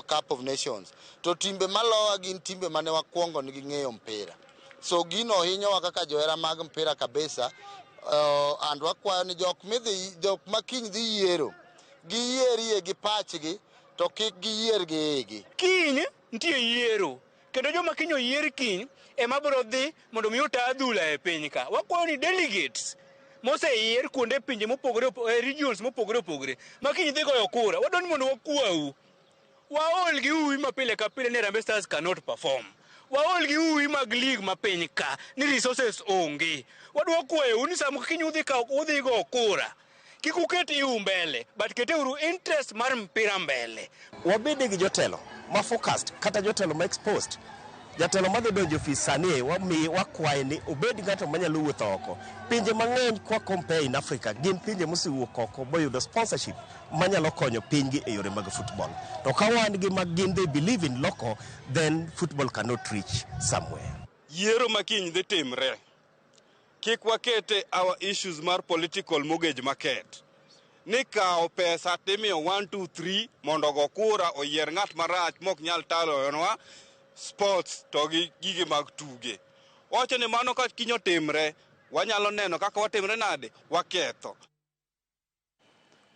[SPEAKER 10] Cup of Nations. To timbe malowa gin timbe mane wakwongo nigi ng'eyo mpira. So gino hinyowa kaka johera mag mpira kabisa. And wakwayo ni jok midhi, jok ma kiny dhi yiero, giyierie gi pachgi to kik giyier gi igi.
[SPEAKER 11] Kiny nitie yiero kendo joma kiny oyier kiny ema biro dhi mondo mi ota adhula e piny ka. Wakwayo ni delegates moseyier kuonde pinje mopogore regions mopogore opogore ma kiny dhi goyo kura, wadwaro ni mondo wakwau. Waol gi uwi ma pile ka pile ni Harambee Stars cannot perform. Waol gi uwi mag league ma piny ka ni resources onge. Wadwa kwayou ni sama kiny udhi kawo udhi go kura, kik uket iu mbele, but keteuru interest mar mpira mbele.
[SPEAKER 13] Wabede gi jotelo ma focused kata jotelo ma exposed. Jatelo madhi donjo ofis sani wami wakwaye ni obed ng'ato manyalo wuotho oko. Pinje mang'eny kwa compare in Africa gin pinje mosewuok oko boyudo sponsorship manyalo konyo pinygi e yore mag football. To ka wan gi ma gin they believe in local, then football cannot reach somewhere.
[SPEAKER 14] Yiero ma kiny dhi timre, kik wakete our issues mar political mortgage market. Ni kawo pesa timiyo 1 2 3 mondo ogo kura oyier ng'at marach mok nyal tayonwa sports to gi gige mag tuge. Wacho ni mano ka kiny otimre, wanyalo neno kaka watimre nade, waketho.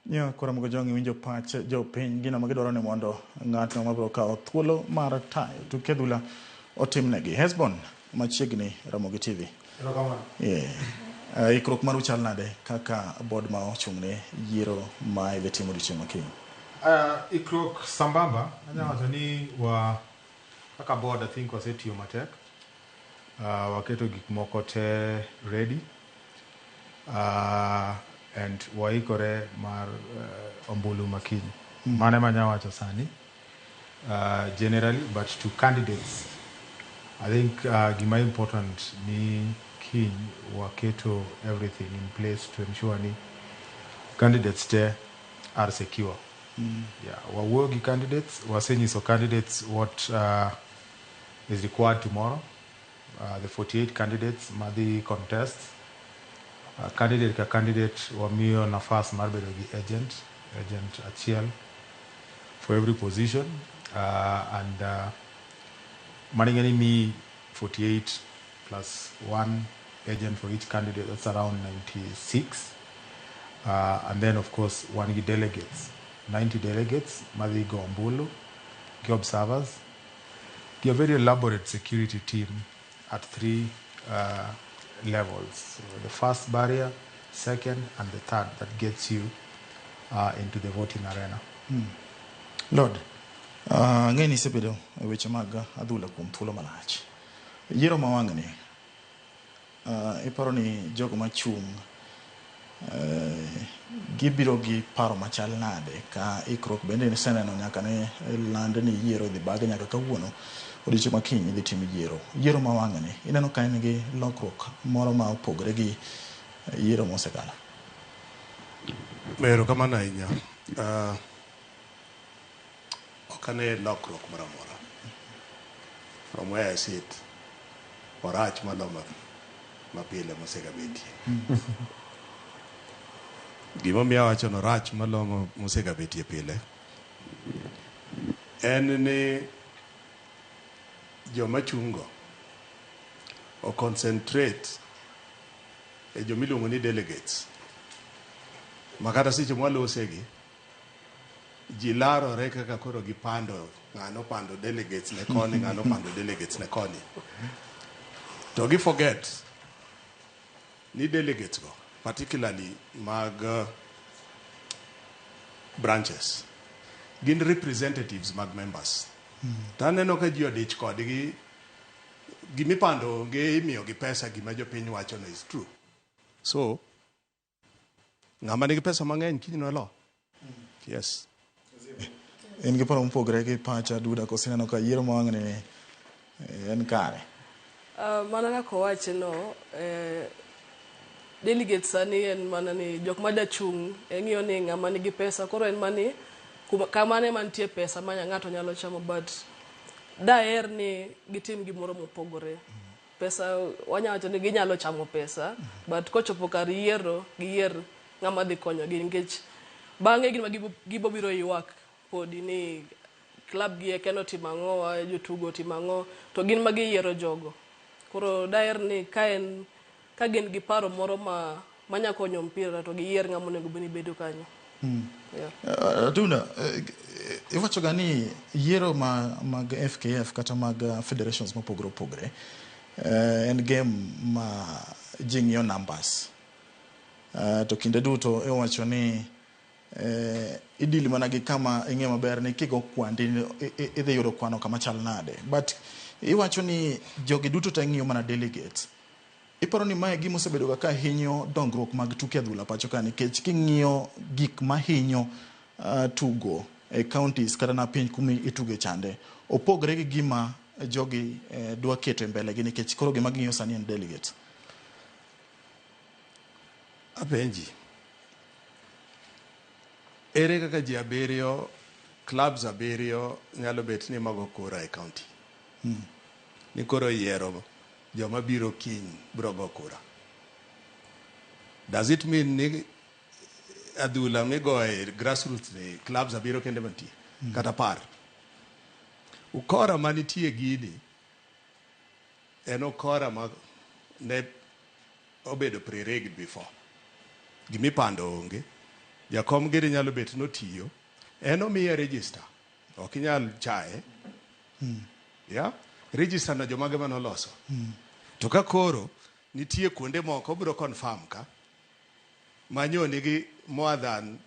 [SPEAKER 23] Nya koro Ramogi Ojwang' iwinjo pach jopiny gino ma gidwaro ni mondo ng'atno mabiro kawo thuolo mar tayo tuke adhula otimnegi. Hesbon machiegni Ramogi TV. Yeah. Ikruok maru chal nade kaka board ma ochung' ne yiero ma idhi timo odiochieng' ma kiny?
[SPEAKER 15] Ikruok sambamba, anyalo wacho ni wa kaka board I think wasetiyo matek. Waketo gik moko te ready. And waikore mar ombulu makiny. Mano ema anyalo wacho sani. Generally, but to candidates, I think gima important ni kiny waketo everything in place to ensure ni candidates te are secure. Yeah, wawuoyo gi candidates, wasenyiso candidates what is required tomorrow. The 48 candidates madhi contest. Candidate ka candidate wamiyo nafas mar bedo gi agent, agent achiel for every position. And mano ing'e ni mi 48 plus one agent for each candidate, that's around 96. And then of course wan gi delegates, 90 delegates madhi go ombulu, gi observers, gi a very elaborate security team at three levels. So the first barrier, second, and the third that gets you into the voting arena.
[SPEAKER 23] Lord, ng'e ni isebedo e weche mag adhula kuom thuolo malach. Yiero ma wang'ni, iparo ni jogo machung' gibiro gi paro machal nade ka ikruok bende iseneno nyaka ne land ni yiero idhi bage nyaka kawuono odiochieng' ma kiny idhi tim yiero. Yiero ma wang'ni ineno ka en gi lokruok moro ma opogore gi yiero mosekalo.
[SPEAKER 17] Erokamano ahinya. Ok ane lokruok moro amora. From where I sit, orach malo mapile mosegabetie. Gimomiyo awacho ni orach malo mosegabetie pile, En ni joma chungo o concentrate e joma iluongo ni delegates. Makata seche mwalosegi, ji larore kaka koro gipando, ng'ano pando delegates ne koni, ng'ano pando delegates ne koni. To gi forget ni delegates go, particularly mag branches, gin representatives mag members. To aneno ka ji odich kodgi, gimipando onge imiyo gi pesa gima jopiny wacho no is true. So, ng'ama nigi pesa mang'eny kiny nolo. Yes.
[SPEAKER 23] In gi paro mopogore gi pacha Duda koso ineno ka yiero ma wang'ni ni en kare?
[SPEAKER 1] Mana kaka owache no, delegates sani en mana ni jok ma chung' eng'iyo ni ng'ama nigi pesa koro en mani kamane mantie pesa ma ng'ato nyalo chamo but daher ni gitim gimoro mopogore. Pesa wanya wacho ni ginyalo chamo pesa but kochopo kar yiero giyier ng'ama dhi konyogi nikech bang'e gin ma gibo biro ywak podi ni club gi eke notimo ang'o jotugo otimo ang'o to gin ma giyiero jogo. Koro daher ni ka en ka gin gi paro moro ma manya konyo mpira to giyier ng'ama onego bed ni bedo kanyo. Yeah.
[SPEAKER 23] Dunda, iwacho ga ni yiero ma mag FKF kata mag federations mopogore opogore en game ma ji ng'iyo numbers. To kinde duto iwacho ni idili mana gi kama ing'eyo maber ni kigo kwandi idhi yudo kwano kama chal nade. But iwacho ni jogi duto te ng'iyo mana delegates. Iparo ni mae gima osebedo ga ka hinyo dongruok mag tuke adhula pacho ka nikech king'iyo gik mahinyo tugo e counties kata na piny kuma ituge chande opogre gi gima jogi dwa keto e mbele gi nikech koro gima ging'iyo sani en delegates.
[SPEAKER 17] Apenji. Ere kaka ji abiriyo, clubs abiriyo nyalo bet ni mago kura e county? Ni koro yiero joma biro kiny biro go kura. Does it mean ni adhula migoye grassroots ni clubs abiriyo kende mantie? Kata par. Ukora manitie gini en ukora ma ne obedo pre-rigged before. Gimipando onge. Jakom giri nyalo bet notiyo. En omiye register. Ok inyal chaye. Yeah? Register no jomage manoloso. To ka koro nitie kuonde moko biro confirm ka manyo nigi more than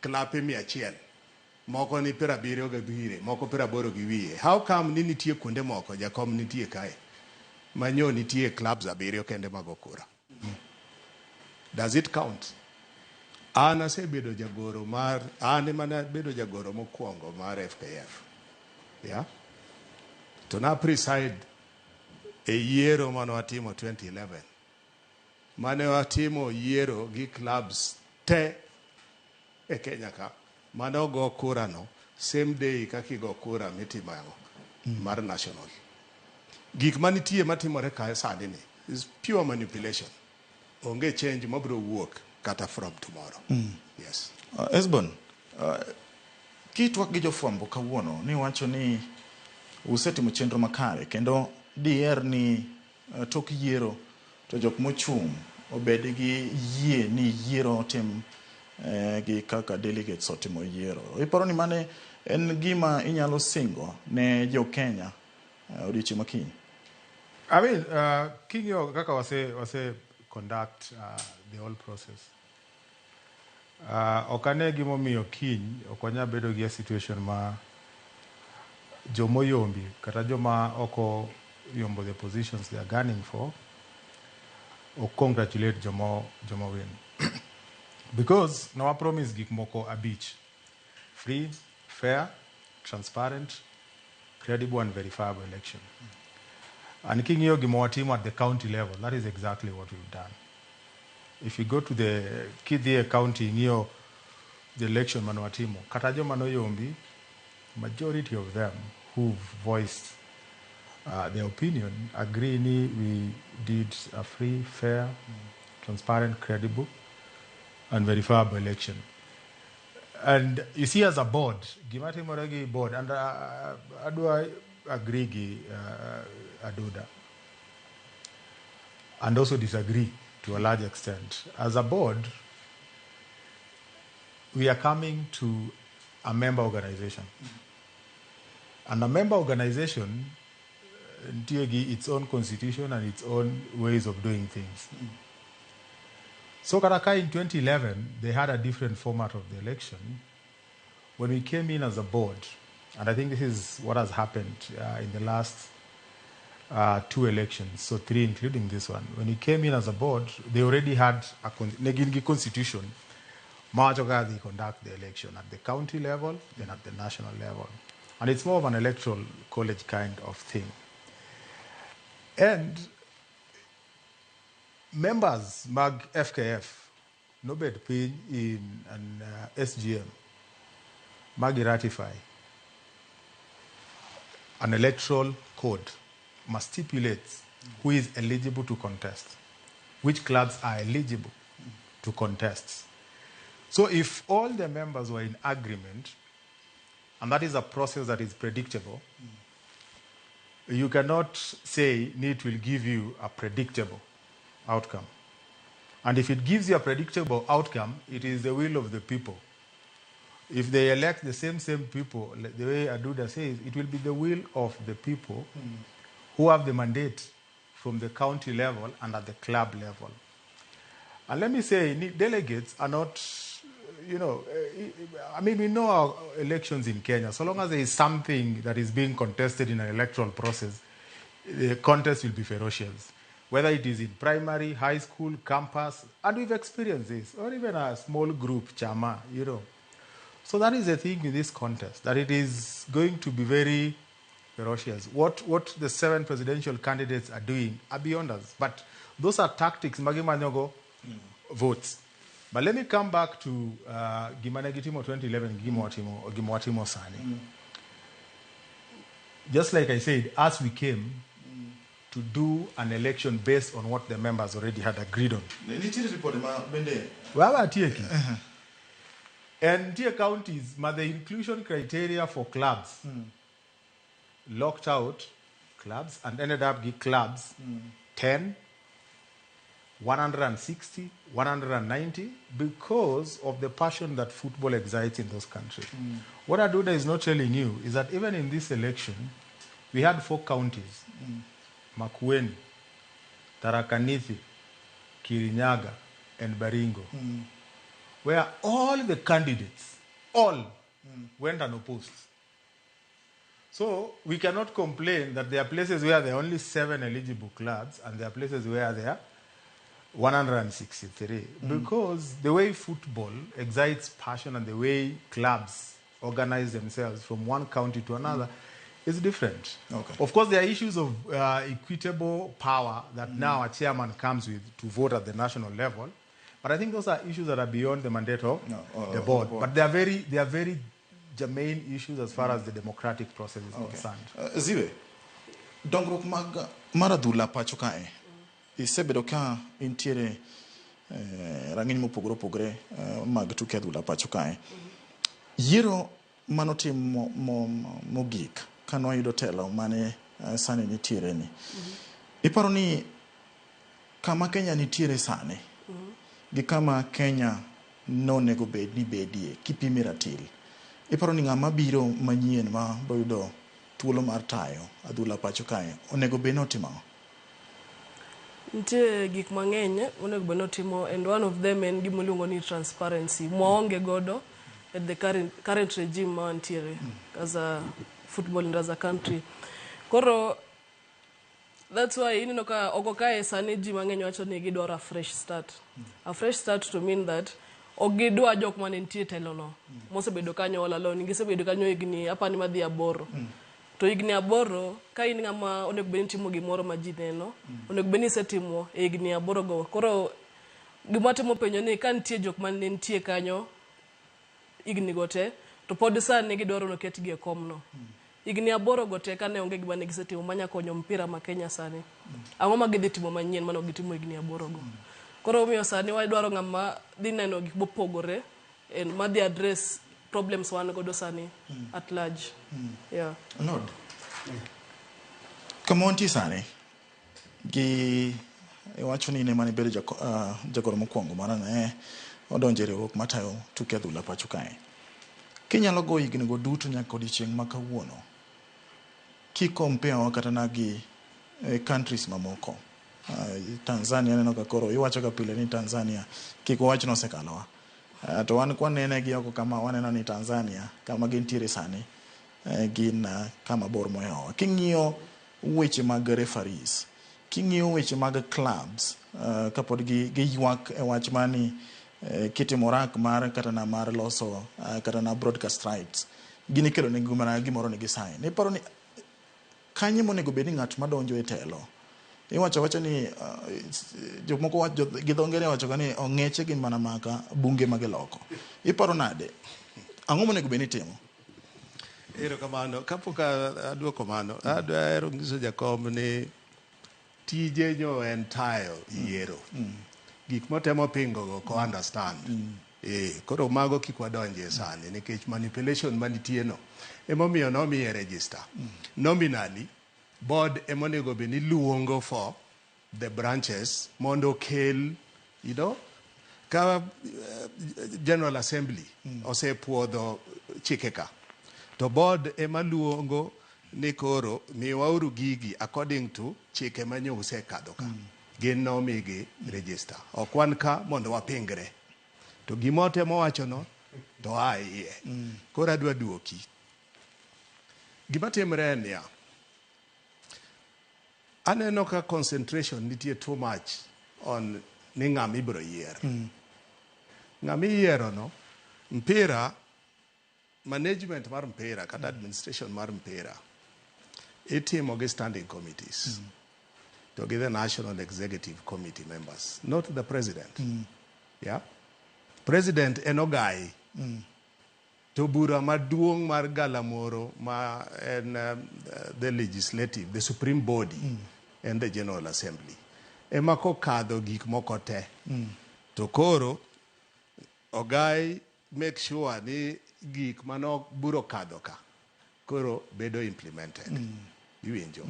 [SPEAKER 17] klape 100 moko ni 75 moko 80 gi wiye. How come ni nitie kuonde moko jakom nitie kae manyo nitie clubs abiriyo kende mago kura? Does it count? An asebedo jagoro mar an ema nabedo jagoro mokwongo mar FKF. Yeah? To na preside e yiero mane watimo 2011. Mane watimo yiero gi clubs te e Kenya ka. Mane ogo kura no same day kaka igo kura mitimo ang'o mar national. Gik manitie matimore kae sani ni is pure manipulation. Onge change mabiro wuok kata from tomorrow. Yes.
[SPEAKER 23] Esbon, kitwak gi jofwambo kawuono ni wacho ni usetimo chenro makare kendo diher ni tok yiero to jok mochung' obed gi yie ni yiero otim gi kaka delegates otimo yiero. Iparo ni mane en gima inyalo singo ne jo Kenya odiochieng' ma kiny?
[SPEAKER 15] I mean, king'iyo kaka wase conduct the whole process. Ok ane gimomiyo kiny ok wanyal bedo gi a situation ma jomoyombi kata joma oko yombo the positions they are gunning for ok congratulate jomo win. Because no promise gik moko abich: free, fair, transparent, credible and verifiable election. And king'iyo gima watimo at the county level, that is exactly what we've done. If you go to the kidhi e county ing'iyo the election mane watimo, kata joma noyombi, majority of them who've voiced their opinion agree ni we did a free, fair, transparent, credible and verifiable election. And you see, as a board, gima timore gi board, and adwa agree gi Aduda, and also disagree to a large extent. As a board, we are coming to a member organization. And a member organization nitie gi its own constitution and its own ways of doing things. So kata ka in 2011, they had a different format of the election. When we came in as a board, and I think this is what has happened in the last two elections, so three including this one. When we came in as a board, they already had a ne gin gi constitution mawacho kaka they conduct the election at the county level and at the national level. And it's more of an electoral college kind of thing. And members mag FKF nobet piny in an SGM magi ratify an electoral code must stipulates who is eligible to contest, which clubs are eligible to contest. So if all the members were in agreement, and that is a process that is predictable, you cannot say it will give you a predictable outcome. And if it gives you a predictable outcome, it is the will of the people. If they elect the same people, like the way Aduda says, it will be the will of the people who have the mandate from the county level and at the club level. And let me say, delegates are not, I mean, we know our elections in Kenya. So long as there is something that is being contested in an electoral process, the contest will be ferocious. Whether it is in primary, high school, campus, and we've experienced this, or even a small group, chama. So that is the thing with this contest, that it is going to be very ferocious. What the 7 presidential candidates are doing are beyond us. But those are tactics, magimanyogo votes. But let me come back to gima ne gitimo 2011, gima watimo sani. Just like I said, as we came to do an election based on what the members already had agreed on.
[SPEAKER 23] Nitie report ma bende.
[SPEAKER 15] Well, atieki. And tier counties, ma the inclusion criteria for clubs locked out clubs and ended up with clubs 10, 160, 190, because of the passion that football excites in those countries. What Aduda is not telling you is that even in this election, we had 4 counties, Makueni, Tharaka Nithi, Kirinyaga, and Baringo, where all the candidates, all, went unopposed. So we cannot complain that there are places where there are only 7 eligible clubs and there are places where there are 163. Because the way football excites passion and the way clubs organize themselves from one county to another is different.
[SPEAKER 23] Okay.
[SPEAKER 15] Of course, there are issues of equitable power that now a chairman comes with to vote at the national level. But I think those are issues that are beyond the mandate of the board. But they are very germane issues as far as the democratic process is concerned.
[SPEAKER 23] Ziwe, dongruok mag mar adhula pacho kae isebedo ka intiere rang'iny mopogore opogore mag tuke adhula pacho kae. Yiero manotim mogik kane wayudo telo mane sani nitiere ni. Iparo ni kama Kenya nitiere sani gi kama Kenya nonego bed ni bedie kipime ratil. Iparo ni ng'ama biro manyien ma boyudo thuolo mar tayo adhula pacho kae onego bed ni otimo ang'o?
[SPEAKER 1] Nitie gik mang'eny onego bed ni otimo, and one of them en gima iluongo ni transparency. Mwaonge godo at the current regime ma wantiere as a football and as a country. Koro that's why ineno ka oko kae sani ji mang'eny wacho ni gidwaro a fresh start. A fresh start to mean that ok gidwa jok mane nitie telo no. Mosebedo kanyo all along, gisebedo kanyo higni apani madhi 8. To higni 8 ka in ng'ama onego bed ni timo gimoro ma ji neno, onego bed ni isetimo e higni 8 go. Koro gima temo penjo ni ka nitie jok mane nitie kanyo higni go te, to pod sani gidwaro ni oketgi e komno. Higni 8 go te kane onge gima ne gisetimo manya konyo mpira ma Kenya sani. Ang'o ma gidhi timo manyien mane ok gitimo higni 8 go? Koro omiyo sani wadwaro ng'ama dhi neno gik mopogore en madhi address problems wan godo sani at large. Yeah.
[SPEAKER 23] Lord. Kama wantie sani gi iwacho ni in ema nibedo jagoro mokwongo mana ne odonjo e riwruok matayo tuke adhula pacho kae. Kinyalo go higni go duto nyaka odiochieng' ma kawuono, kikompare kata na gi countries mamoko. Tanzania aneno ka koro iwacho ga pile ni Tanzania kik wawach nosekalowa. To wan kwanene gi oko kama waneno ni Tanzania kama gintiere sani gin kama bor mohewowa. King'iyo weche mag referees, king'iyo weche mag clubs, kapod giywak e wach mani kitimo rak mar kata na mar loso kata na broadcast rights, gin ikelo negi mana gimoro ni gisign. Iparo ni kanye monego bed ni ng'at madonjo e telo iwacho awacha ni jomoko wacho gi dho ngere wacho ga ni ong'eche gin mana maka bunge magiloko. Iparo nade? Ang'o monego bed ni itimo?
[SPEAKER 17] Erokamano. Kapok aduoko mano, adwaro nyiso jakom ni tije nyo en tayo yiero. Gik motemo pingo go ko understand. Koro mago kik wadonje sani nikech manipulation manitie no. Emomiyo nomiye register. Nominally, board emonego bed ni luongo for the branches mondo okel, ka General Assembly osepuodho chike ka. To board ema luongo ni koro miwauru gigi according to chike manyo usekadho ka. Gin nomigi register. Ok wan ka mondo wapingre. To gima otemo wacho no to a iye. Koro adwa duoki. Gima timre en niya. Aneno ka concentration nitie too much on ni ng'ama ibiro yier. Ng'ama iyiero no, mpira, management mar mpira kata administration mar mpira itimo gi standing committees. To gi the National Executive Committee members, not the president. Yeah? President en ogai. To bura maduong' mar galamoro ma en the legislative, the supreme body, and the General Assembly. Ema kokadho gik moko te. To koro ogai make sure ni gik mano buro kadho ka koro bedo implemented. Iwinjo.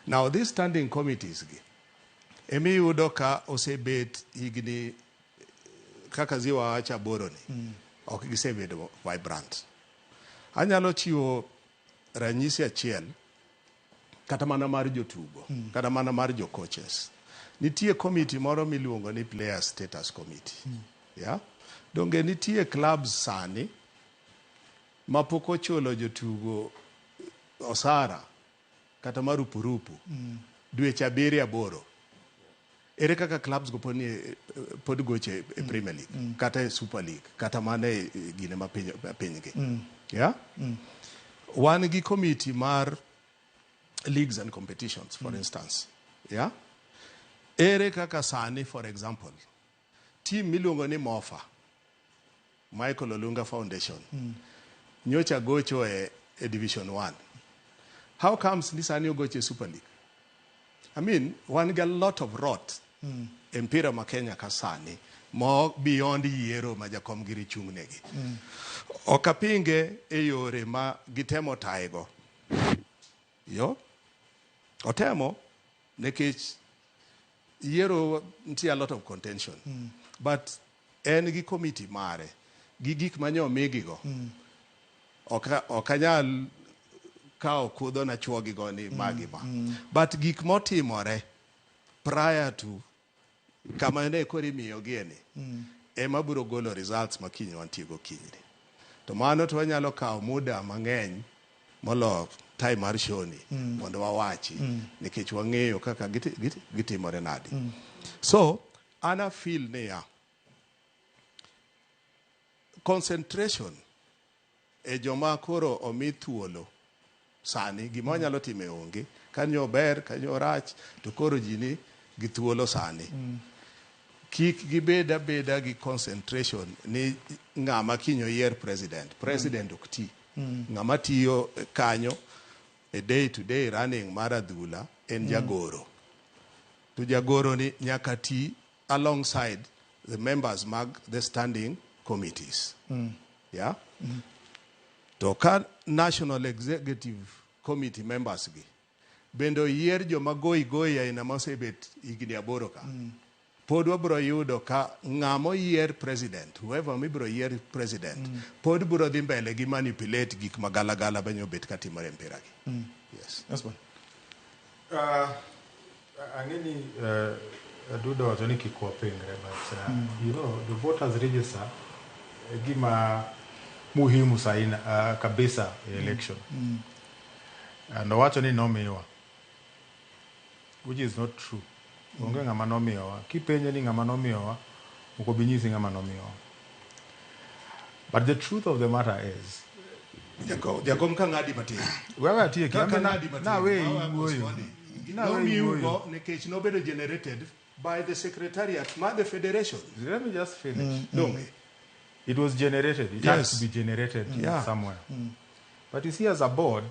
[SPEAKER 17] Now these standing committees gi emiyudo ka osebet higni kaka ziwa wacho aboro ni. Ok gisebedo vibrant. Anyalo chiwo ranyisi achiel kata mana mar jotugo, kata mana mar jo coaches. Nitie committee moro miluongo ni Player Status Committee. Yeah? Donge nitie clubs sani mapok ochulo jotugo osara kata marupurupu dweche 7 8. Ere kaka clubs go pod goche e Premier League, kata e Super League, kata mana e gine ma pinygi. Yeah? Wan gi committee mar leagues and competitions, for instance. Yeah? Ere kaka sani, for example, team miluongo ni MOFA, Michael Olunga Foundation, nyocha gocho e Division 1. How comes ni sani ogocho e Super League? I mean, wan gi a lot of rot e mpira ma Kenya ka sani, mo beyond yiero ma jakom giri chung' negi. Ok apinge e yore ma gitemo taego. Yo? Otemo, nikech yiero nitie a lot of contention. But en gi committee mare, gi gik mane omigigo. Ok anyal kawo kudho na chuogigo ni magi ma. But gik motimore prior to kama ne koro imiyogie ni, ema biro golo results ma kiny wantie go kinyni. To mano to wanyalo kawo muda mang'eny molo time mar show ni mondo wawachi nikech wang'eyo kaka gitimore nadi. So, an a feel niya, concentration e joma koro omi thuolo sani, gima wanyalo timo e onge, kanyo ber, kanyo rach, to koro ji ni gi thuolo sani. Kik gibed abeda gi concentration ni ng'ama kiny oyier president. President ok ti. Ng'ama tiyo kanyo e day to day running mar adhula en jagoro. To jagoro ni nyaka ti alongside the members mag the standing committees. Yeah? To ka National Executive Committee members gi bende oyier joma goi goi aina mosebet higni 8 ka. Pod wabiro yudo ka ng'ama oyier president, whoever mibiro yier president, pod biro dhi mbele gi manipulate gik magalagala ma nyobet katimore e mpira gi. Yes.
[SPEAKER 23] Yes, boy.
[SPEAKER 15] Ang'e ni Aduda wacho ni kik wapingre, but the voters register e gima muhimu saina kabisa e election. And owacho ni nomiwa, which is not true. Onge ng'ama nomiyowa. Kipenje ni ng'ama nomiyowa, ok obi nyisi ng'ama nomiyowa. But the truth of the matter is,
[SPEAKER 17] Jakom ka ng'adi matin.
[SPEAKER 15] Wewe atieki.
[SPEAKER 17] Ka
[SPEAKER 15] Ambe
[SPEAKER 17] ng'adi matin.
[SPEAKER 15] na we
[SPEAKER 17] Mawa
[SPEAKER 15] wuoyo.
[SPEAKER 17] postpone.
[SPEAKER 15] Na we
[SPEAKER 17] Nomiugo
[SPEAKER 15] wuoyo.
[SPEAKER 17] nikech nobedo generated by the secretariat mar the federation.
[SPEAKER 15] Let me just finish.
[SPEAKER 17] Donge.
[SPEAKER 15] It was generated. It had
[SPEAKER 17] Yes.
[SPEAKER 15] to be generated somewhere. But you see, as a board,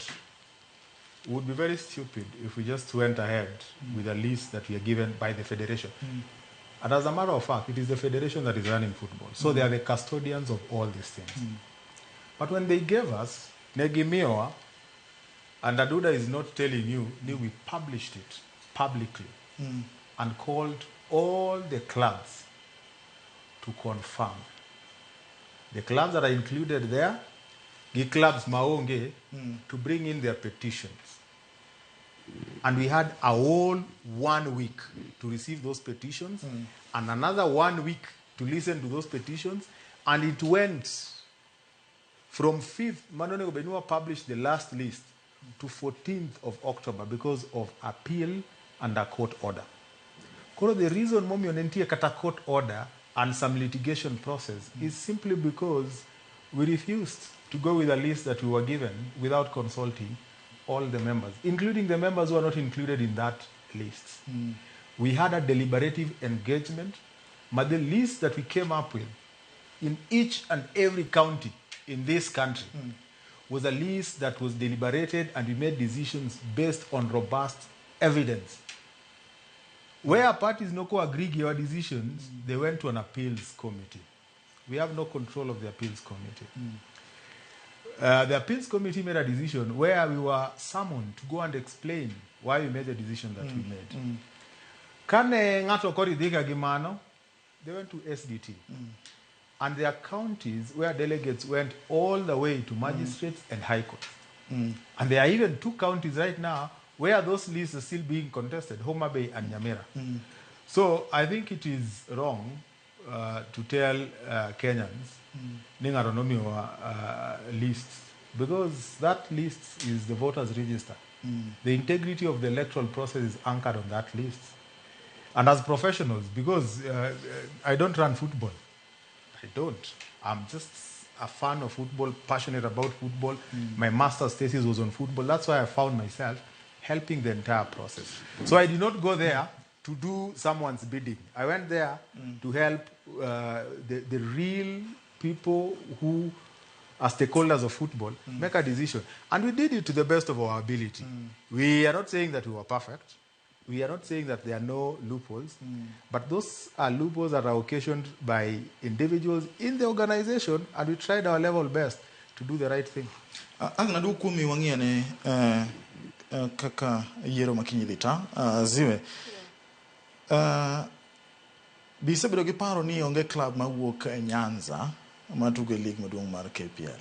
[SPEAKER 15] we would be very stupid if we just went ahead with a list that we are given by the federation. And as a matter of fact, it is the federation that is running football. So they are the custodians of all these things. But when they gave us Negimioa, and Aduda is not telling you, we published it publicly and called all the clubs to confirm. The clubs that are included there, the clubs maonge, to bring in their petitions. And we had a whole 1 week to receive those petitions and another 1 week to listen to those petitions. And it went from 5th, Manonego Benua published the last list, to 14th of October because of appeal and a court order. Koro the reason momiyo ne nitie kata court order and some litigation process is simply because we refused to go with a list that we were given without consulting all the members, including the members who are not included in that list. We had a deliberative engagement, but the list that we came up with in each and every county in this country was a list that was deliberated, and we made decisions based on robust evidence. Where parties no agree our decisions, they went to an appeals committee. We have no control of the appeals committee. The appeals committee made a decision where we were summoned to go and explain why we made the decision that we made. Kane ng'ato koridhika gi mano, they went to SDT. And there are counties where delegates went all the way to magistrates and high courts. And there are even 2 counties right now where those lists are still being contested, Homa Bay and Nyamira. So I think it is wrong to tell Kenyans ni ng'ato nomiyowa lists, because that list is the voters' register. The integrity of the electoral process is anchored on that list. And as professionals, because I don't run football. I don't. I'm just a fan of football, passionate about football. My master's thesis was on football. That's why I found myself helping the entire process. So I did not go there to do someone's bidding. I went there to help the real people who are stakeholders of football make a decision. And we did it to the best of our ability. We are not saying that we were perfect. We are not saying that there are no loopholes, but those are loopholes that are occasioned by individuals in the organization, and we tried our level best to do the right thing.
[SPEAKER 23] Ang nadu kuomi wang'i ane kaka yiero ma kiny dhi ta Ziwe. Be isebedo gi paro ni onge club mawuok e Nyanza matugo e league maduong' mar KPL?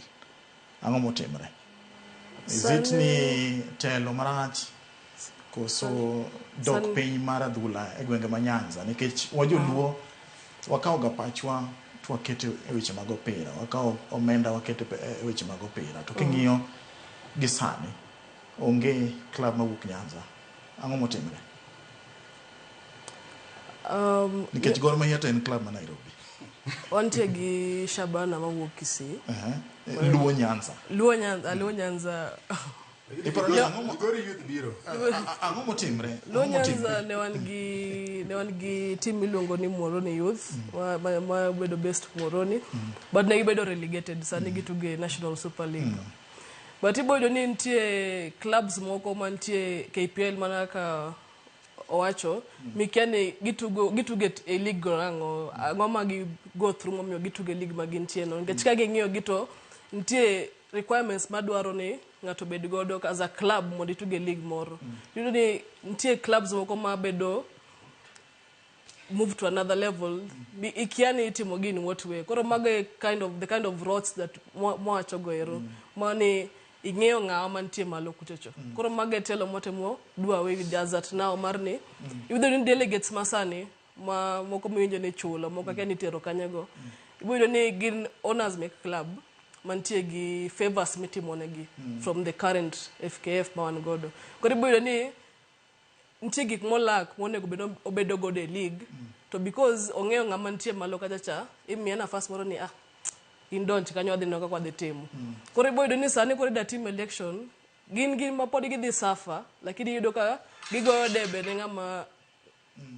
[SPEAKER 23] Ang'o motimre? Is it ni telo marach koso dok piny mar adhula e gwenge ma Nyanza? Nikech wajoluo wakawo ga pachwa to waketo e weche mag opira, wakawo omenda waketo e weche mag opira, to king'iyo gi sani onge club mawuok Nyanza. Ang'o motimre? Nikech Gor Mahia to en club ma Nairobi.
[SPEAKER 1] Wantie gi Shabana mawuok Kisii.
[SPEAKER 23] Luo Nyanza.
[SPEAKER 1] Luo Nyanza, Luo Nyanza.
[SPEAKER 23] Iparo ni ang'o ang'o motimre?
[SPEAKER 1] Luo Nyanza ne wan gi team miluongo ni Muhoroni Youth, ma bedo best Muhoroni, but ne gibedo relegated, sani gitugo e National Super League. But ibo yudo ni nitie clubs moko mantie KPL mana ka owacho mikia ni gitugo gitugo e league go ang'o ang'o ma gi go through momiyo gitugo e league ma gintie no nikech ka ging'iyo gi to nitie requirements madwaro ni ng'ato obed godo as a club mondo itug e league moro. Iyudo ni nitie clubs moko ma bedo move to another level ikia ni itimo gi in what way. Koro mago e kind of the kind of rots that mwawacho go ero ma ni ing'eyo ng'awa mantie malo kuchocho. Koro mago e telo mwatemo do away with as at now mar ni iyudo ni delegates masani ma moko miwinjo ni ichulo moko akia ni itero kanye go. Ibiro yudo ni gin owners mek club mantie gi favors mitimonegi from the current FKF ma wan godo. Koro ibiro yudo ni nitie gik molak monego bed obedo godo e league to because ong'eyo ng'ama nitie malo kacha cha imiye nafas moro ni ah in donj kanyo wadhi neno kaka wadhi timo. Koro ibiro yudo ni sani koro ida tim election gin gin ma pod gidhi suffer lakini iyudo ka gigoyo debe ne ng'ama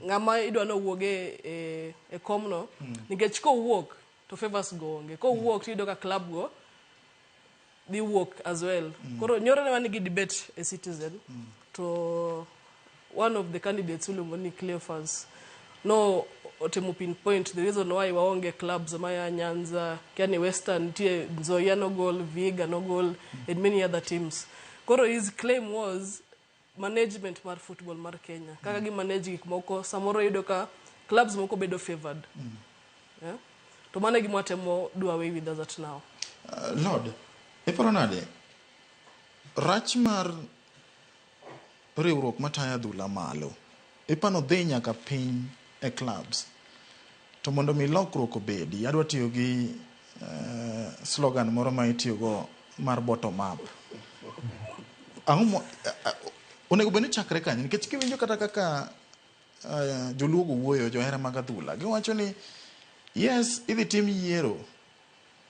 [SPEAKER 1] ng'ama idwa ni owuog e, e, e komno nikech kowuok to favors go onge kowuok tiyudo ka club go dhi wuok as well. Koro nyoro ne wan gi debate e Citizen to one of the candidates iluongo ni Cleophas no otemo pinpoint the reason why waonge clubs maya Nyanza, kiani Western nitie Nzoia nogol, Vihiga nogol and many other teams. Koro his claim was management mar football mar Kenya kaka gi manage gik moko samoro iyudo ka clubs moko bedo favored. Yeah? To mano e gima watemo do away with as at now.
[SPEAKER 23] Lord, iparo nade rach mar riwruok matayo adhula malo ipano dhi nyaka piny e clubs to mondo mi lokruok obedi adwa tiyo gi slogan moro ma itiyogo mar bottom up. Ang'o mo onego bed ni chakre kanye nikech kiwinjo kata kaka joluo go wuoyo johera mag adhula giwacho ni yes idhi tim yiero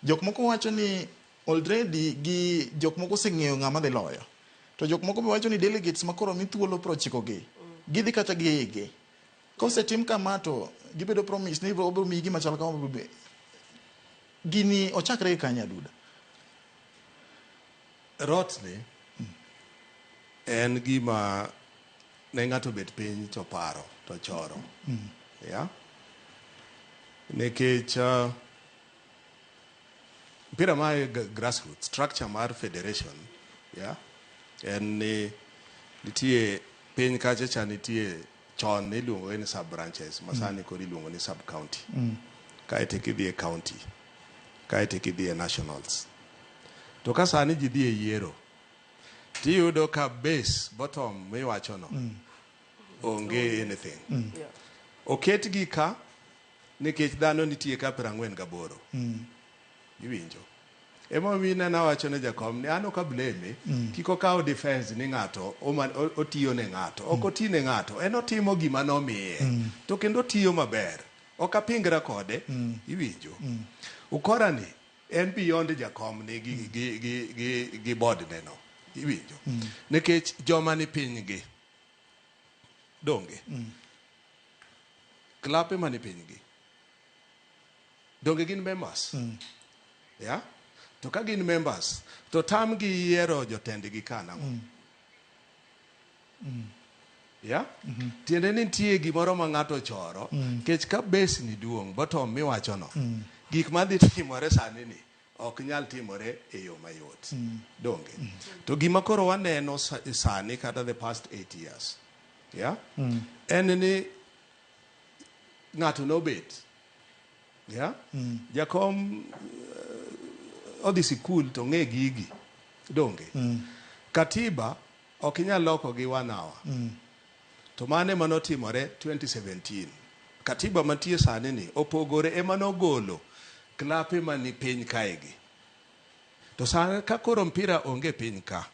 [SPEAKER 23] jok moko wacho ni already gi jok moko oseng'eyo ng'ama dhi loyo to jok moko be wacho ni delegates ma koro mi thuolo 90 gi gidhi kata gi igi kosetim kama to gibedo promise ni obiro miyi gima chal kama gini ochakre gi kanye Aduda?
[SPEAKER 17] Rot ni en gima ne ng'ato bet piny to paro to choro. Yeah? Nikech mpira mar grassroots structure mar federation, yeah? En ni nitie piny kacha cha nitie chon iluongo ni sub branches ma sani koro iluongo ni sub county. Kaeto kidhi e county, kaeto kidhi e nationals. To ka sani ji dhi e yiero tiyudo ka base bottom miwachono onge anything. Oketgi ka nikech dhano nitie ka 48. Iwinjo. Emomiyo ineno awacho ne jakom ni an ok ablame kik okaw defense ni ng'ato otiyo ne ng'ato. Ok oti ne ng'ato, en otimo gima nomiye. To kendo otiyo maber. Ok apingra kode, iwinjo. Ukora ni en beyond jakom ni gi board ne no. Iwinjo. Nikech joma ni piny gi donge. Klabe mani piny gi donge gin members. Yeah? To ka gin members, to tamgi yiero jotendgi ka nang'o? Yeah? Tiende ni nitie gimoro ma ng'ato ochoro, nikech ka base ni duong', bottom miwachono, gik madhi timore sani ni ok nyal timore e yo mayot. Donge? To gima koro waneno sani kata the past 8 years, yeah? En ni ng'ato nobet. Yeah? Jakom odhi sikul to ng'e gigi. Donge? Katiba ok inyal loko gi 1 hour. To mano ema notimore 2017. Katiba mantie sani ni opogore ema nogolo klape mani piny kaegi. To sani ka koro mpira onge piny ka,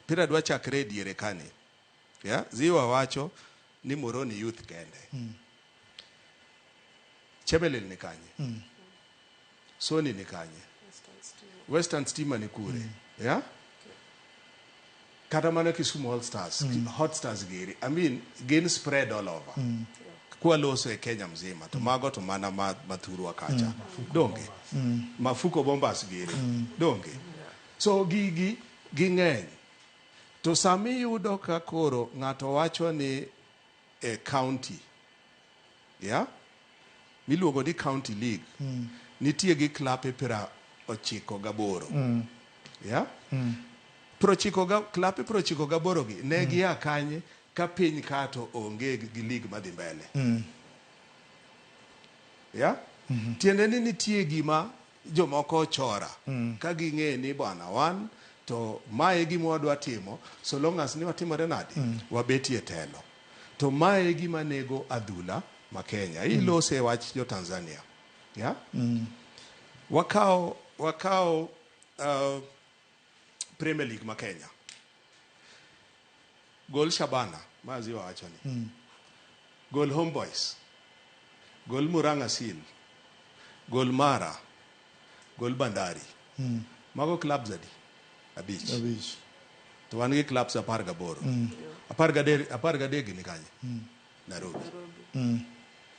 [SPEAKER 17] mpira dwa chakre e diere kani. Yeah? Ziwa wacho ni Moroni Youth kende. Chemelil ni kanye? Sony ni kanye? Western Stima ni kure? Yeah? Kata mana Kisumu All Stars, Hot Stars giri. I mean, gin spread all over. Kwaloso e Kenya mzima to mago to mana mathurwa kacha. Donge? Mafuko Bombers giri. Donge? So gigi ging'eny. To sami yudo ka koro ng'ato wacho ni e county, yeah? Miluongo ni county league, nitie gi klape 98. Yeah? Prochiko ga, klape 98 gi ne gia kanye ka piny ka to onge gi league madhi mbele? Yeah? Tiende ni nitie gima jomoko ochora ka ging'e ni bwana wan to mae e gima wadwa timo, so long as ni watimore nade, wabetie telo. To mae e gima nego adhula ma Kenya. Ilose wach jo Tanzania. Yeah? Wakawo Premier League ma Kenya. Gol Shabana, ma Aziwa wacho ni. Gol Homeboys. Gol Murang'a Seal. Gol Mara. Gol Bandari. Mago clubs adi? Abich.
[SPEAKER 23] Abich.
[SPEAKER 17] To wan gi clubs 18. 13, 13 gi ni kanye? Nairobi.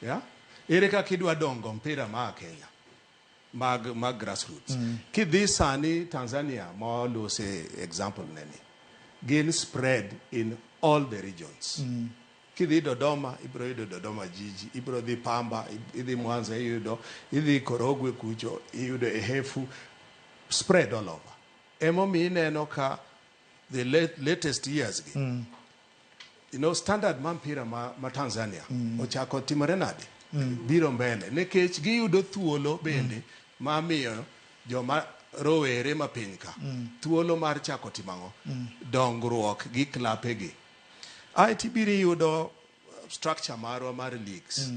[SPEAKER 17] Yeah? Ere kaka idwa dongo mpira ma Kenya mag grassroots? Kidhi sani Tanzania, molose example neni, gin spread in all the regions. Kidhi Dodoma, ibiro yudo Dodoma Jiji, ibiro dhi Pamba, idhi Mwanza iyudo, idhi Korogwe kucho, iyudo Ehefu, spread all over. Emomiyo ineno ka the latest years gi, standard mar mpira ma Tanzania ochako timore nade? Biro mbele nikech giyudo thuolo bende ma miyo joma rowere ma piny ka thuolo mar chako timo ang'o? Dongruok gi klape gi. Ae tibiro iyudo structure marwa mar leagues.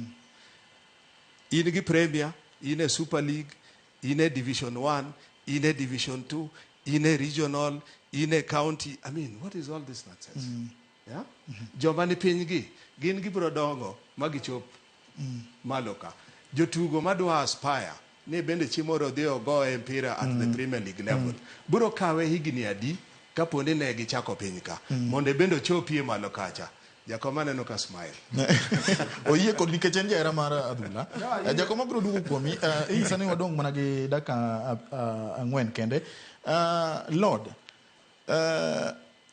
[SPEAKER 17] In gi Premier, in e Super League, in e Division 1, in e Division 2, in e regional, in e county. I mean, what is all this nonsense? Yeah? Joma ni piny gi, gin gibiro dongo ma gichop malo ka. Jotugo madwa aspire ni bende chieng' moro odhi ogo e mpira at the Premier League level. Biro kawe higni adi kapo ni ne gichako piny ka mondo bende ochopie malo kacha? Jakom aneno ka smile.
[SPEAKER 23] Oyie kod nikech en jahera mar adhula. Jakom, abiro duogo kuomi. Inyisa ni wadong' mana gi dakika 4 kende. Lord,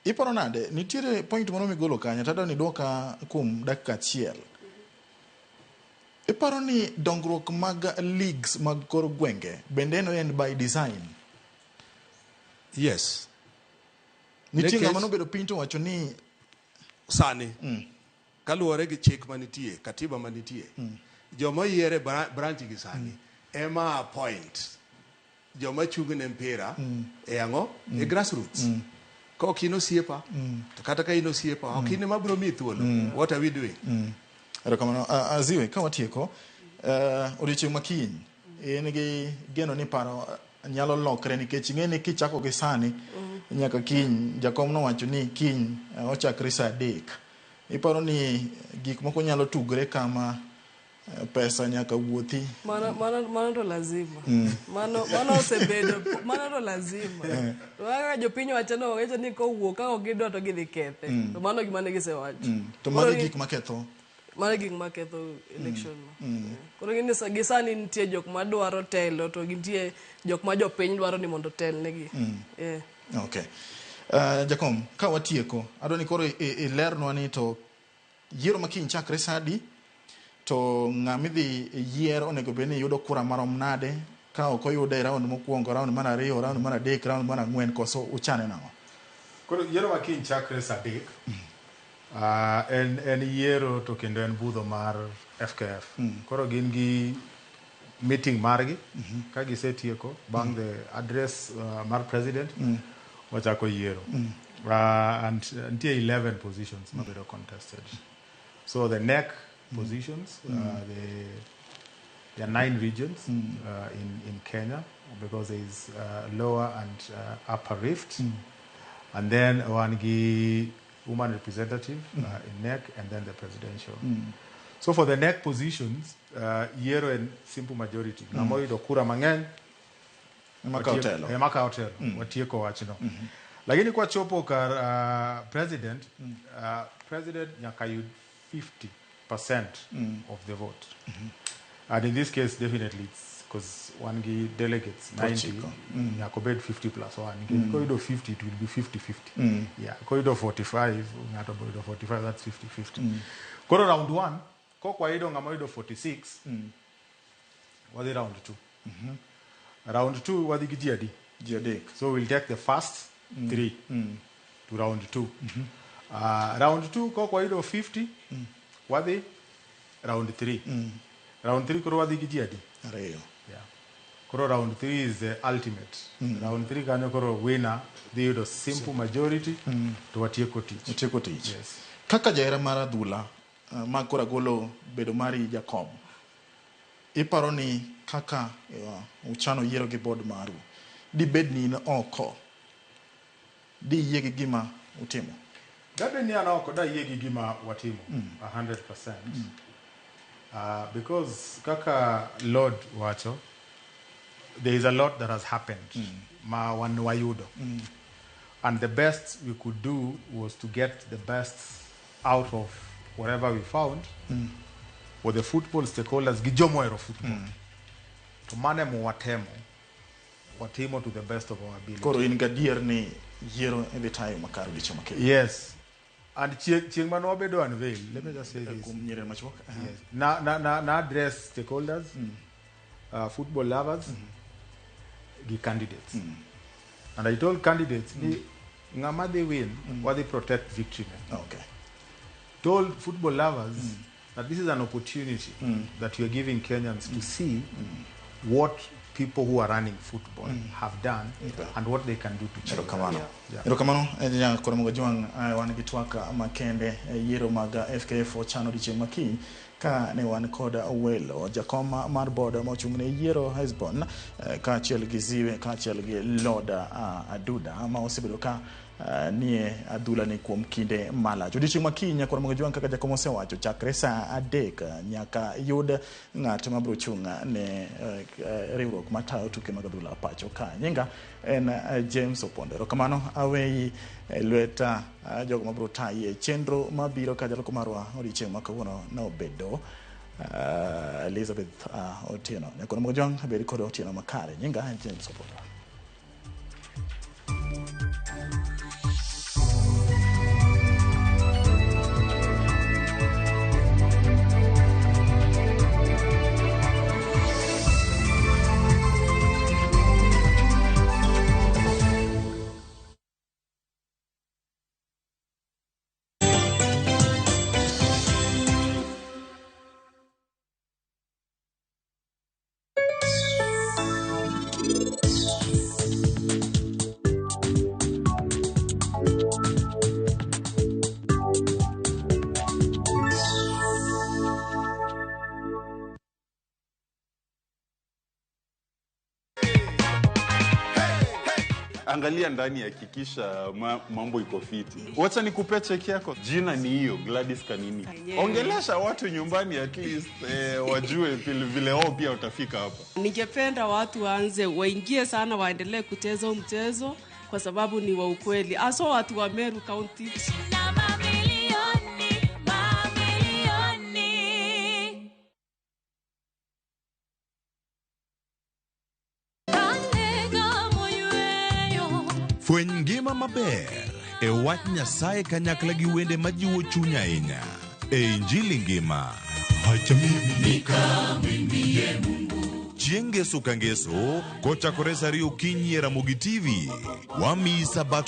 [SPEAKER 23] iparo nade? Nitiere point moro migolo kanyo, tadwa ni duoka kuom dakika achiel. Iparo ni dongruok mag leagues mag kor gwenge bende en by design?
[SPEAKER 17] Yes.
[SPEAKER 23] Nitie ng'ama nobedo piny to wacho ni
[SPEAKER 17] Sani kaluwore gi chik manitie, katiba manitie, joma oyier e branch gi sani ema appoint joma chung' ne mpira e ang'o? E grassroots. Ka ok in osiepa, to kata ka in osiepa, ok in ema biro miyi thuolo. What are we doing?
[SPEAKER 23] Erokamano. Aziwe, ka watieko, odiochieng' ma kiny, in gi geno ni paro nyalo lokre nikech ing'e ni kichako gi sani nyaka kiny, jakom nowacho ni kiny ochakre saa 3. Iparo ni gik moko nyalo tugre kama pesa nyaka wuothi?
[SPEAKER 1] Mano to lazima. Mano osebedo, mano to lazima. To kaka jopiny wacho no, wacho ni kowuok ka ok gidwa to gidhi kethe. To mano gima ne gisewacho.
[SPEAKER 23] To mago gik maketho.
[SPEAKER 1] Mano gik maketho election no. Koro gin gi sani nitie jok madwaro telo to gintie jok ma jopiny dwaro ni mondo otelnegi. Yeah.
[SPEAKER 23] Okay. Jakom, ka watieko, adwa ni koro ilernwa ni to yiero ma kiny chakre sa adi, to ng'ama idhi yier onego bed ni yudo kura marom nade, ka ok oyude e round mokwongo, round mar ariyo, round mar adek, round mar ang'wen, koso uchane nang'o?
[SPEAKER 15] Koro yiero ma kiny chakre sa 3. En yiero to kendo en budho mar FKF. Koro gin gi meeting margi ka gisetieko bang' the address mar president wachako yiero. And nitie 11 positions mabedo contested. So the NEC positions, there are 9 regions in Kenya because there is lower and upper rift. And then wan gi woman representative in NEC and then the presidential. So for the NEC positions, yiero en simple majority. Ng'ama oyudo kura mang'eny
[SPEAKER 23] Ema kawo telo.
[SPEAKER 15] Ema kawo telo. Watieko wachno. Lakini kwachopo kar president, president nyaka yud 50% of the vote. And in this case, definitely it's because wan gi delegates 90
[SPEAKER 23] Ochiko.
[SPEAKER 15] Nyaka obed 50 plus 1 nikech koyudo 50 it will be 50 50. Yeah, koyudo 45, ng'ato boyudo 45, that's 50 50. Koro round 1 kok wayudo ng'ama oyudo 46, wadhi round 2. Round 2 wadhi gi ji adi?
[SPEAKER 23] Ji adek.
[SPEAKER 15] So we'll take the first 3 to round 2. Round 2 kok wayudo 50, wadhi round 3. Round 3 koro wadhi gi ji adi?
[SPEAKER 23] Ariyo.
[SPEAKER 15] Yeah. Koro round 3 is the ultimate. Round 3 kanyo koro winner dhi yudo simple majority to watieko tich.
[SPEAKER 23] Watieko tich.
[SPEAKER 15] Yes.
[SPEAKER 23] Kaka jahera mar adhula ma koro agolo bedo mari jakom, iparo ni kaka uchano yiero gi board maru, dibed ni in oko, diyie gi gima utimo?
[SPEAKER 15] Dabed ni an oko, dayie gi gima watimo 100%. Because kaka Lord wacho, there is a lot that has happened ma wan wayudo. And the best we could do was to get the best out of whatever we found for the football stakeholders gi jomohero football. To mano ema watemo, watimo to the best of our ability.
[SPEAKER 23] Koro in gadier ni yiero idhi tayo makare odiochieng' makiny?
[SPEAKER 15] Yes. And chieng' mane wabedo unveil, let me just say this.
[SPEAKER 23] Kuom nyiri machuok.
[SPEAKER 15] Yes. Na address stakeholders, football lovers, gi candidates. And I told candidates, ni ng'ama dhi win, wadhi protect victory ne.
[SPEAKER 23] Okay.
[SPEAKER 15] Told football lovers that this is an opportunity that you are giving Kenyans to see what people who are running football have done and what they can do to change.
[SPEAKER 23] Erokamano.
[SPEAKER 15] Yeah.
[SPEAKER 23] Erokamano koro mogo jwang' wan gi twak makende yiero mag FKF ochano odiochieng' makiny ka ne wan kod welo jakom mar board mochung' ne yiero Hesbon kaachiel gi Ziwe kaachiel gi Lord Aduda ma osebedo ka nie adhula ni kuom kinde malach. Odiochieng' makiny koro mogo jwang' kaka jakom osewacho chakre saa 3 nyaka yud ng'at mabiro chung' ne riwruok matayo tuke mag adhula pacho ka. Nyinga en James Opondo. Erokamano aweyi lwet jogo mabiro tayi e chenro mabiro ka jaloko marwa odiochieng' ma kawuono nobedo Elizabeth Otieno. Nyakoro mogo jwang' bed kod otieno makare. Nyinga en James Opondo.
[SPEAKER 2] Angalia ndani, hakikisha mambo iko fiti. Wacha nikupe cheki yako. Jina ni hiyo Gladys Kanini. Ongelesha watu nyumbani at least wajue vile wao pia utafika hapa.
[SPEAKER 6] Ningependa watu waanze waingie sana, waendelee kucheza mchezo kwa sababu ni wa ukweli. Hasa watu wa Meru County.
[SPEAKER 27] Fweny ngima maber e wach Nyasaye kanyakla gi wende majiwo chuny ahinya e Injili ngima. Chieng' Ngeso ka Ngeso kochakore saa 2 okinyi e Ramogi TV, wamiyi Sabato.